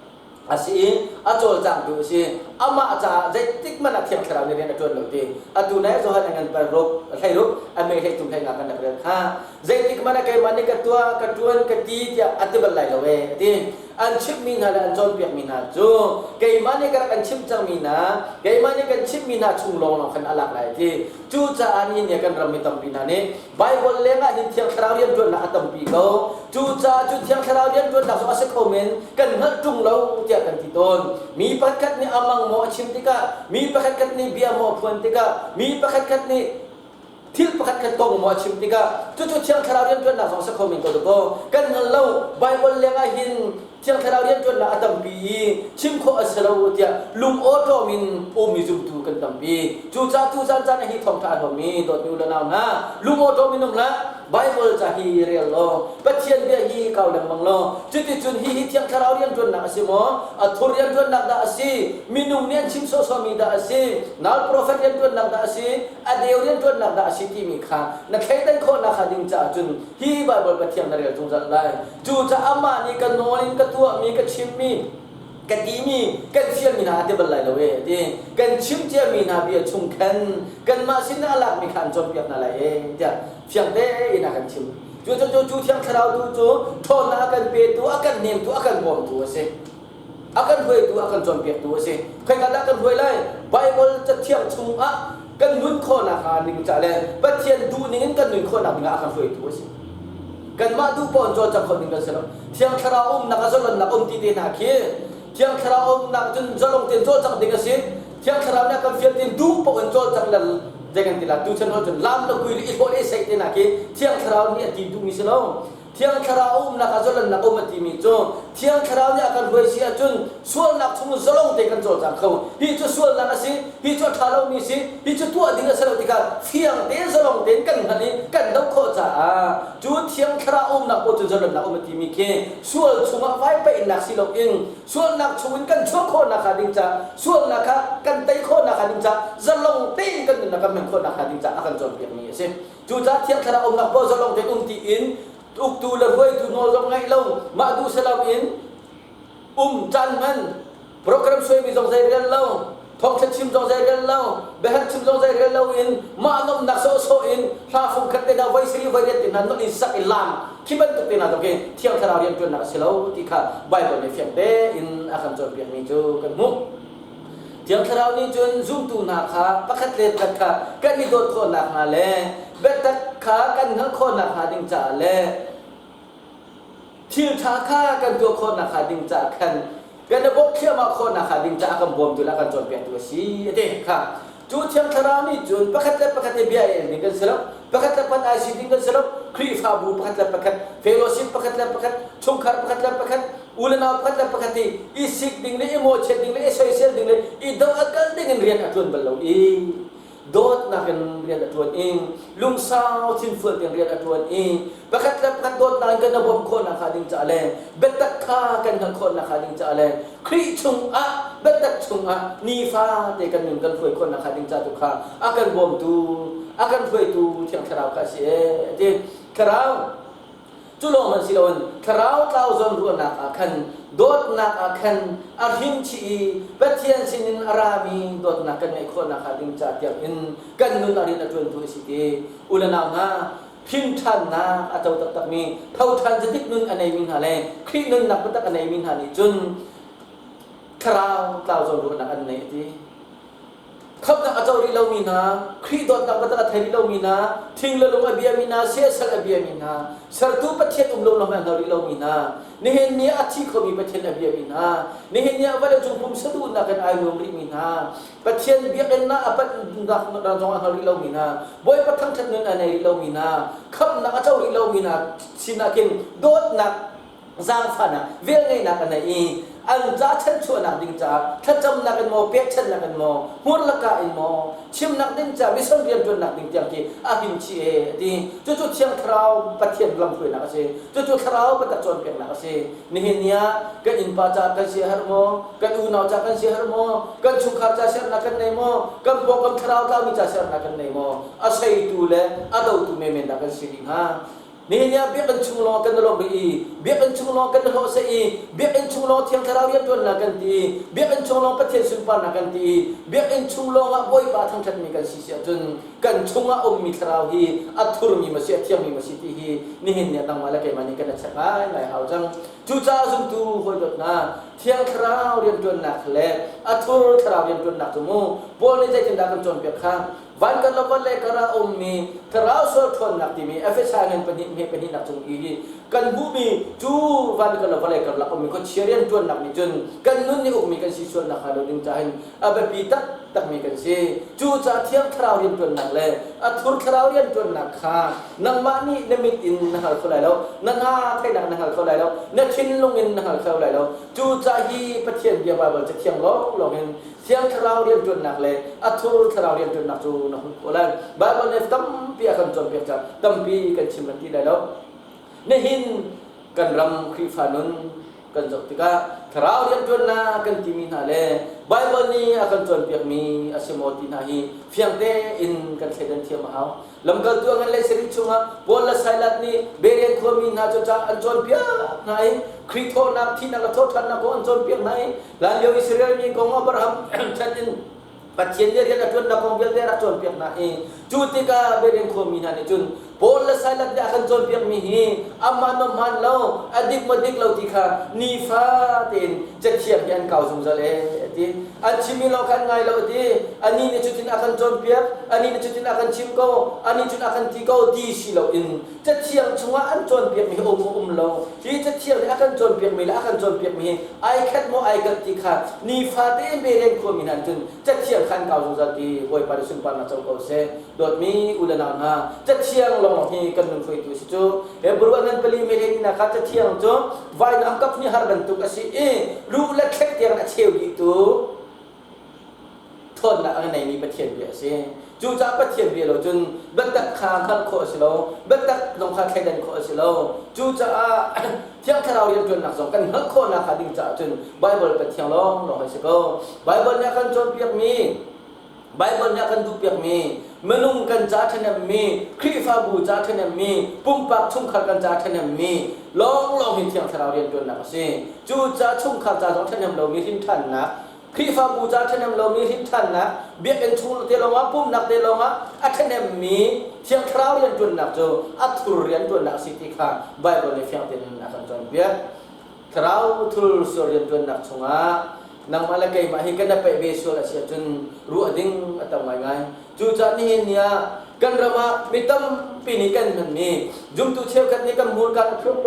a si i a cawlcangtu a si. Amah caah zeitik hmanh ah Thiang Thlarau nih rian a ṭuan lo ti. Atu nai Johan a ngan paruk, hleiruk, a mei hleithum hlei nga kan rak rel kha. Zeitik hmanh ah keimah nih ka tuah, ka ṭuan, ka ti tiah a ti bal lai lo ee, a ti. An chimhmi hna le an cawnpiakmi hna cu keimah nih ka rak an chimh cangmi hna, keimah nih kan chimhmi hna chung lawnglawng khan a lak lai a ti. Cucaah nihin ni ah kan ram mi tampi hna nih Baibal lengah hin Thiang Thlarau rianṭuannak a tampi ko. Cucaah cu Thiang Thlarau rianṭuannak zong a si kho men, kan hngalh ṭung lo tiah kan ti tawn. Mi pakhatkhat nih a mang maw a chim tikah, mi pakhatkhat nih bia maw a phuan tikah, mi pakhatkhat nih Thil pakhat khat kong maw a chim tikah cucu Thiang Thlarau rianṭuannak zong si kho men ko dakaw. Kan hngal lo. Baibal lengah hin Thiang Thlarau rianṭuannak a tampi i chim khawh a si lo tiah lung awṭawm in ummi zumtu kan tampi. Cucaah tu caan caan ah hi thawngṭha a hlawmmi dawtmi u le nau hna, lung awṭawm in um hlah. Baibal ca hi rel law Pathian bia hi kau lengmang law cuticun hihi Thiang Thlarau rianṭuannak a si maw? A thur rianṭuannak dah a si? Minung nih an chim sawhsawhmi dah a si? Nal profet rianṭuannak dah a si? A deu rianṭuannak dah a si timi kha na thleidan khawhnak hnga ding caah cun hi Baibal Pathian na rel zungzal lai. Cucaah amah nih ka nawl in ka tuahmi, ka chimmi, ka timi, kan fialmi hna a ti bal lai lo ee ti. Kan chim ciami hna bia chung khan kanmah sin ah a lakmi kha an cawnpiak hna lai ee tiah fiang tein a kan chim. Cu cu cu Thiang Thlarau tu cu ṭhawnnak a kan petu, a kan hnemtu, a kan bawmtu a si. A kan hruaitu, a kan cawnpiaktu a si. Khoika dah kan hruai lai? Baibal Cathiang chungah kan nun khawhnak hnga ning ca le Pathian duh ning in kan nun khawhnak dingah a kan hruaitu a si. Kanmah duh paoh in cawlcangh kho ding kan si lo. Thiang Thlarau umnak a zalonnak um ti te hna khi Thiang Thlarau umnak cun zalong tein cawlcangh ding a si. Thiang Thlarau nih a kan fial tin duh paoh in cawlcangh le zei kan ti la tu chan hol cun lam le kui le i hlawh le i seih te hna khi Thiang Thlarau nih a ti duhmi si lo. Thiang Thlarau umnak ah zalonnak um a timi cu Thiang Thlarau nih a kan hruai si ahcun sualnak chung zalong te kan cawlcang kho. Hi cu sualnak a si, hi cu a ṭha lomi a si, hi cu tuah ding a si lo tikah fiang tein zalong tein kan hngalh i kan doh khawh caah cu Thiang Thlarau umnak paoh cu zalonnak um a timi khi sual chungah vaipaihnak si loin sualnak chungin kan chuah khawhnak hnga ding caah sualnak kha kan tei khawhnak hnga ding caah zalong tein kan nunnak kan hman khawhnak hnga ding caah a kan cawnpiakmi a si. Cucaah Thiang Thlarau umnak paoh zalong tein um tiin uktu le hruaitu nawl zong ngaih lo, mah duh salam in um caan hman, program suaimi zong zei rel lo, thawngṭha chim zong zei rel lo, biaherh chim zong zei rel lo in mah nomnak sawhsawh in hla fung khat te hna voi siri voi riat te hna nolh in sak i laam khi bantuk te hna zong khi Thiang Thlarau rianṭuannak a si lo ti kha Baibal nih fiang tein a kan cawnpiakmi cu kan hmuh. Thiang Thlarau nih cun zumtu hna kha pakhat le pakhat kha kan i dawt khawh nakhnga le biatak kha kan hngalh khawh nakhnga ding caah le thil ṭha kha kan tuah khawh nakhnga ding caah khan kan i bawmh thliahmah khawh nakhnga ding caah kan bawmtu le a kan cawnpiaktu a si a ti kha. Cu Thiang Thlarau nih cun pakhat le pakhat i bia el ding kan si lo, pakhat le pakhat ai si ding kan si lo, Khrihfabu pakhat le pakhat, fellowship pakhat le pakhat, chungkhar pakhat le pakhat, u le nau pakhat le pakhat i i sik ding le i mawhchiat ding le i soisel ding le i doh a kal ding in rian a ṭuan bal lo i dawtnak in rian a ṭuan i lungsau thinfual tein rian a ṭuan i pakhat le pakhat dawtnak in kan i bawmh khawh nakhnga ding caah le biatak kha kan hngalh khawh nakhnga ding caah le Khrih chungah biatak chungah nifate kan nun kan hruai khawh nakhnga ding ca tu kha a kan bawmtu a kan hruaitu Thiang Thlarau kha a si ee ti. Thlarau Cu lawng hmanh si loin thlarau tlau zawnruahnak ah khan dawtnak ah khan a hrin chih i Pathian sinin a rami dawtnak kan ngeih khawh nakhnga ding ca tiangin kan nun a rian a ṭuantu a si ti. U le nau hna, hrin ṭhannak a co taktakmi, tho ṭhan zatik nun a neimi hna le Khrih nunnak biatak a neimi hna nih cun thlarau tlau zawnruahnak an nei a ti. Khamhnak a co rih lomi hna, Khrih dawtnak biatak a thei rih lomi hna, thing le lung a biami hna, siasal a biami hna, sertu Pathian um lo lawng a hngal rih lomi hna, nihin ni ah a thi khomi Pathian a biami hna, nihin ni ah vawleicung pumsa duhnak in ai nuam rihmi hna, Pathian biakinn ah a panhnak zong a hngal rih lomi hna, Bawipa thangṭhat nun a nei rih lomi hna, khamhnak a co rih lomi hna sinah khin dawtnak zaangfahnak, velngeihnak a neih i an ca chanchuahnak ding caah thlacamnak in maw, pekchanhnak in maw, hmurlaka in maw, chimnak ding caah mission rianṭuannak ding tiang khi a him chih e a ti. Cucu Thiang Thlarau Pathian lamhruainak a si. Cucu Thlarau biatak cawnpiaknak a si. Nihin ni ah kan innpa caah kan siaherh maw? Kan unau caah kan siaherh maw? Kan chungkhar caah siaherhnak kan nei maw? Kan pawngkam thlarau tlaumi caah siaherhnak kan nei maw? A seitu le a dotu menmen dah kan si rih hnga? Nihin ah biakinn chung lawng kan i lawmh rih i biakinn chung lawng kan i hlawhseh i biakinn chung lawng Thiang Thlarau rianṭuannak kan ti i biakinn chung lawng Pathian sunparnak kan ti i biakinn chung lawngah Bawipa thangṭhatmi kan si si ahcun kan chungah ummi thlarau hi a thurmi maw si a thiangmi maw si ti hi nihin ni ah nangmah le keimah nih kan i check ngaingai hau cang. Cucaah zumtu hawi dawt hna, Thiang Thlarau rianṭuannak le a thur thlarau rianṭuannak cu mu Paul nih zeitindah kan cawnpiak kha? Van kan lo van le kar ah a ummi thlarau sual ṭhawnnak timi Efesa ngan pahnih hme pahnihnak cung i kan hmuhmi cu van kan lo vawlei karlak ummi khuachia rianṭuannak nih cun kan nun nih ukmi kan si sual nakhnga lo ding caah hin a biapi taktakmi kan si. Cucaah Thiang Thlarau rianṭuannak le a thur thlarau rianṭuannak kha nangmah nih na mit in na hngal kho lai lo, na hna theihnak na hngal kho lai lo, na thinlung in na hngal kho lai lo. Cucaah hi Pathian bia Baibal Cathiang lawnglawng in Thiang Thlarau rianṭuannak le a thur thlarau rianṭuannak cu na hmuh khawh lai. Baibal nih tampi a kan cawnpiak caah tampi kan chim lan ti lai lo. Nihin kan ram Khrihfa nun kan zoh tikah thlarau rianṭuannak kan timi hna le Baibal nih a kan cawnpiakmi a si maw ti hna hi fiang tein kan thleidan thiam a hau. Lamkaltu a ngan le sarih chungah Paul le Silas nih Berean khuami hna cu ca an cawnpiak hna i Khrih thawhnak, thihnak le thawhṭhannak kong an cawnpiak hna i hlanlio Israel mi kong Abraham chan in Pathian nih rian a ṭuannak kong vialte a rak cawnpiak hna i cu tikah Berean khuami hna nih cun Paul le Silas nih a kan cawnpiakmi hi amah ma hmaan lo, a dik maw dik lo ti kha nifa tein cathiang hi an kau zungzal ee a ti. An chimmi lawng kha an ngai lo a ti. Anih nih cutin a kan cawnpiak, anih nih cutin a kan chim ko, anih cun a kan ti ko ti si loin Cathiang chungah an cawnpiakmi hi um maw um lo, hi cathiang nih a kan cawnpiakmi le a kan cawnpiakmi hi ai khat maw ai kalh ti kha nifate in Berean khuami hna nih cun cathiang kha an kau zungzal ti Bawipa nih sunparnak co ko seh. Dawtmi u le nau hna, cathiang lawnglawng hi kan nun hruaitu a si cu. Hebrew a ngan pali mele ni kha cathiang cu vainam kap hnih har bantuk a si i ruh le thlek tiang a cheu dihtu ṭhawnnak a ngeimi Pathian bia a si. Cucaah Pathian bia lo cun biatak kha hngalh khawh a si lo, biatak zong kha thleidan khawh a si lo. Cucaah Thiang Thlarau rianṭuannak zong kan hngalh khawhnak hnga ding caah cun Baibal Pathian lawnglawng a si ko. Baibal nih a kan cawnpiakmi Baibal nih a kan duhpiakmi minung kan ca ṭhahnemmi, Khrihfabu ca ṭhahnemmi, pumpak chungkhar kan ca ṭhahnemmi lawnglawng hi Thiang Thlarau rianṭuannak a si. Cucaah chungkhar ca zong ṭhahnem lomi hrinṭhannak Khrihfabu ca ṭhahnem lomi hrinthannak, biakinn chung te lawngah pumhnak te lawngah a ṭhahnemmi Thiang Thlarau rianṭuannak cu a thur rianṭuannak a si ti kha Baibal nih fiang tein a kan cawnpiak. Thlarau thur sual rianṭuannak chungah nangmah le keimah hi kan i paih ve sual a si ahcun ruah ding a tam ngaingai. Cucaah nihin ni ah kan ram ah mi tampi nih kan hmanmi zumtu cheukhat nih kan hmurka a thluk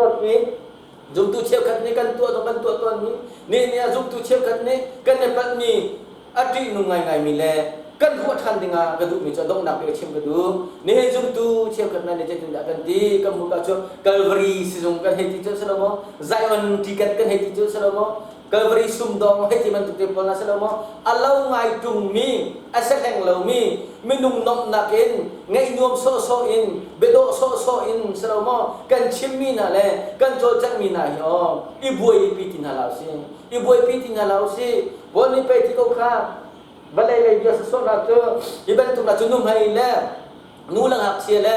Zumtu cheukhat nih kan tuah zong kan tuah tawnmi, nihin ni ah zumtu cheukhat nih kan i palhmi a ṭihnung ngaingaimi le kan ruah ṭhan dingah ka duhmi cu a donghnak bik a chim ka duh. Nihin zumtu cheukhat hna nih zeitindah kan ti? Kan hmuka cu Calvary sizung kan hei ti cu a si lo maw? Zion tiket kan hei ti cu a si lo maw? Calvary sumdawng hei ti bantuk te pawl hna si lo maw? A lo ngai ṭungmi, a si hleng lomi, minung nomhnak in, ngaih nuam sawhsawh in, biadawh sawhsawh in si lo maw? Kan chimmi hna le kan cawlcanghmi hna hi aw i buaipi ti hna hlah usih. I buaipi ti hna hlah usih. Paul nih pei ti ko kha vawlei lei bia sawhsawhnak cu hi bantuk hna cu nuhmei le nu le ngakchia le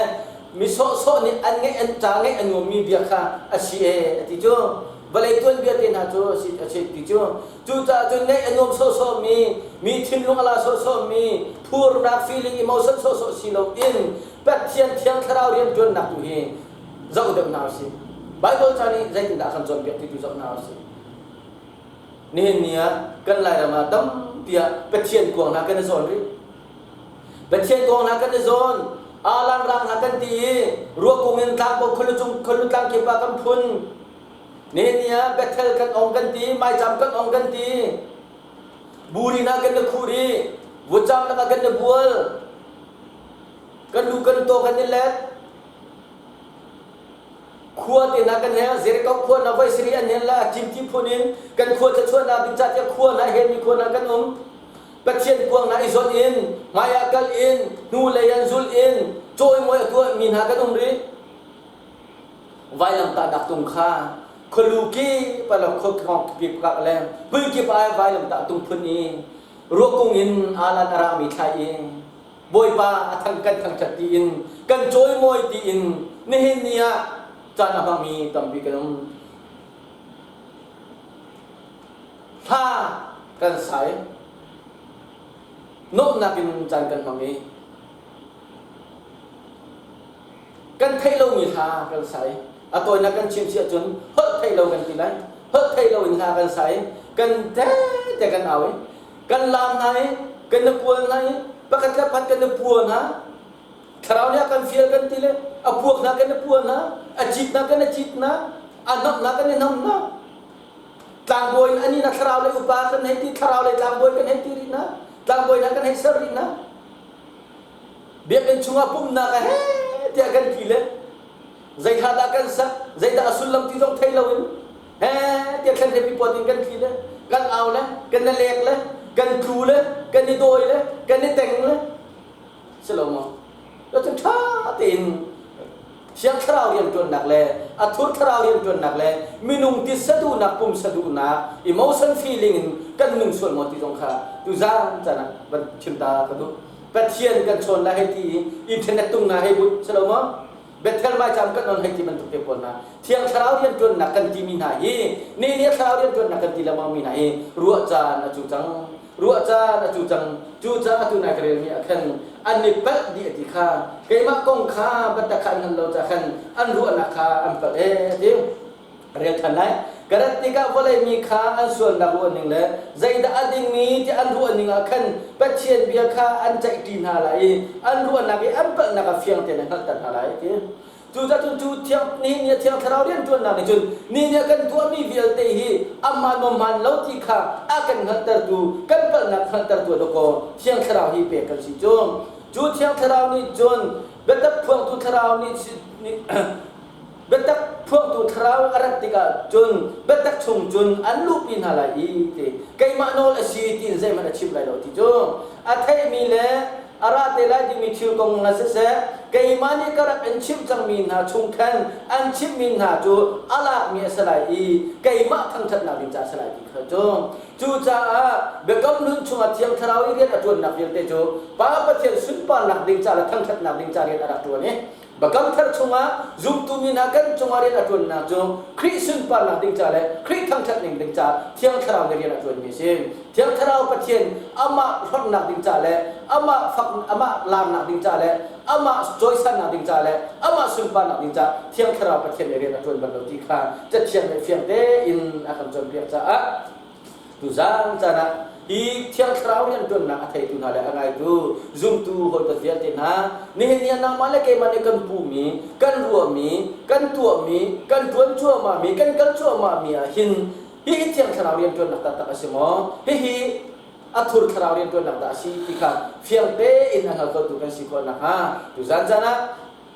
mi sawhsawh nih an ngeih an ṭa ngeih a nuammi bia kha a si ee a ti cu vawlei tuanbia te hna cu a si a si ti cu cucaah cun ngeih a nuam sawhsawhmi mi thinlung a la sawhsawhmi phurnak feeling emotion sawhsawh si loin Pathian Thiang Thlarau rianṭuannak tu hi zoh deuh hna usih Baibal ca nih zeitindah a kan cawnpiak ti tu zoh hna usih nihin ni ah kan Lairam ah tampi ah Pathian kuang hna kan i zawn rih Pathian kong hna kan i zawn, alan rang hna kan ti i ruakung in tlangbo khualu cung khualu tlang kip ah kan phun. Nihin ni ah Bethel kan ong kan ti, maicam kan ong kan ti. Buri hna kan i khuh rih, vucam lakah kan i bual. Kan lu kan taw kan i let. Khua te hna kan hel, Jericho khua hna voi sarih an hel la, Cimti phun in kan khua thluachuahnak ding ca tiah khua hna helmi khua hna kan um. Pathian kuang hna i zawnh in, hmaiah kal in, hnulei an zulh in, cawimawi a tuahmi hna kan um rih. Vailamtahnak tung kha khualu kip ah le khuakong kip ah le hmun kip ah vailamtah tung phun i ruakung in alan a rami thlai i Bawipa a thang kan thangṭhat tiin kan cawimawi tiin nihin ni ah caan a hmangmi tampi kan um. Hla kan sai. Nuamhnak in caan kan hmang i kan theih lomi hla kan sai. A tawinak kan chim si ahcun holh theih lo kan ti lai. Holh theih lo in hla kan sai. Kan te te kan au i kan laam hna i kan i kual hna i pakhat le pakhat kan i pua hna. Thlarau nih a kan fial kan ti le a puak hna kan i pua hna, a cit hna kan i cit hna, a hnamh hna kan i hnam hna. Tlangbawi in ani na thlarau lei upa kan hei ti thlarau lei tlangbawi kan hei ti rih na tlangbawi hna kan hei ser rih na. Biakinn chungah pumhnak ah he tiah kan tli le zei hla dah kan sak, zeidah a sullam ti zong thei loin he tiah thlen he puan in kan tli le kan au le kan i lek le kan tlu le kan i dawi le kan i teng le si lo maw? Cun ṭha tein Thiang Thlarau rianṭuannak le a thur thlarau rianṭuannak le minung titsa duhnak, pumsa duhnak, emotion feeling in kan nung sual maw ti zong kha tuzaan caan ah van chim ta ka duh. Pathian kan chawn lai hei ti i internet tung na hei but si lo maw? Bethel maicam kan on hei ti bantuk te pawl hna. Thiang Thlarau rianṭuannak kan timi hna hi ni ni thlarau rianṭuannak kan ti lengmang mi hna hi ruah caan a cu cang. Ruah caan a cu cang. Cucaah atu nai ka relmi ah khan an i palh dih a ti kha keimah kong kha biatak kha an hngalh lo caah khan an ruahnak kha an palh ee a ti. Rel ṭhan lai. Ka rat tikah vawlei mi kha an sualnak ruahning le zeidah a dingmi ti an ruahning ah khan Pathian bia kha an ceihṭi hna lai i an ruahnak i an palhnak ah fiang tein a hngalhter hna lai a ti. Cucaah cun cu thiang nihin ni a thiang thlarau rianṭuannak nih cun ni nih a kan tuahmi vialte hi amah maw hmaan lo ti kha a kan hngalhtertu, kan palhnak hngalhtertu a dawkaw thiang thlarau hi pek kan si cu. Cu thiang thlarau nih cun biatak phuangtu thlarau nih biatak phuangtu thlarau a rat tikah cun biatak chung cun an luhpi hna lai i ti keimah nawl a si tiin zeihmanh a chim lai lo ti cu a theihmi le a ra te lai dingmi thil kong hna siseh, keimah nih ka rak in chimh cangmi hna chung khan an chimhmi hna cu a lakmi a si lai i keimah thangṭhatnak ding caah a si lai ti kha cu. Cucaah Biakam Hlun chungah Thiang Thlarau i rian a ṭuannak vialte cu Pa Pathian sunparnak ding ca le thangṭhatnak ding ca rian a rak ṭuan i Biakam Thar chungah zumtu mi hna kan cungah rian a ṭuannak cu Khrih sunparnak ding ca le Khrih thangṭhat ning ding ca Thiang Thlarau nih rian a ṭuanmi a si. Thiang Thlarau Pathian amah hlorhnak ding ca le amah fak amah laarnak ding ca le amah cawisannak ding ca le amah sunparnak ding ca Thiang Thlarau Pathian nih rian a ṭuan bal lo ti kha Cathiang nih fiang tein a kan cawnpiak caah Tuzaan caan ah hi Thiang Thlarau rianṭuannak a theitu hna le a ngaitu zumtu hawikom vialte hna, nihin ni ah nangmah le keimah nih kan puhmi, kan ruahmi, kan tuahmi, kan ṭuan cuahmahmi, kan kal cuahmahmi ah hin hihi Thiang Thlarau rianṭuannak taktak a si maw? Hihi a thur thlarau rianṭuannak dah a si ti kha fiang tein a hngal khotu kan si khawh nakhnga tuzaan caan ah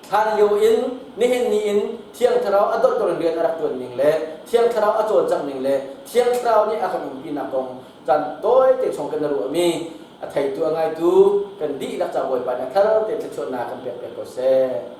Hlan lio in nihin ni in Thiang Thlarau a dawtdor in rian a rak ṭuan ning le Thiang Thlarau a cawlcangh ning le Thiang Thlarau nih a kan umpinak kong caan tawite chung kan ruahmi a theitu a ngaitu kan dihlak ca Bawipa nih a thar tein thluachuahnak kan pek piak ko seh.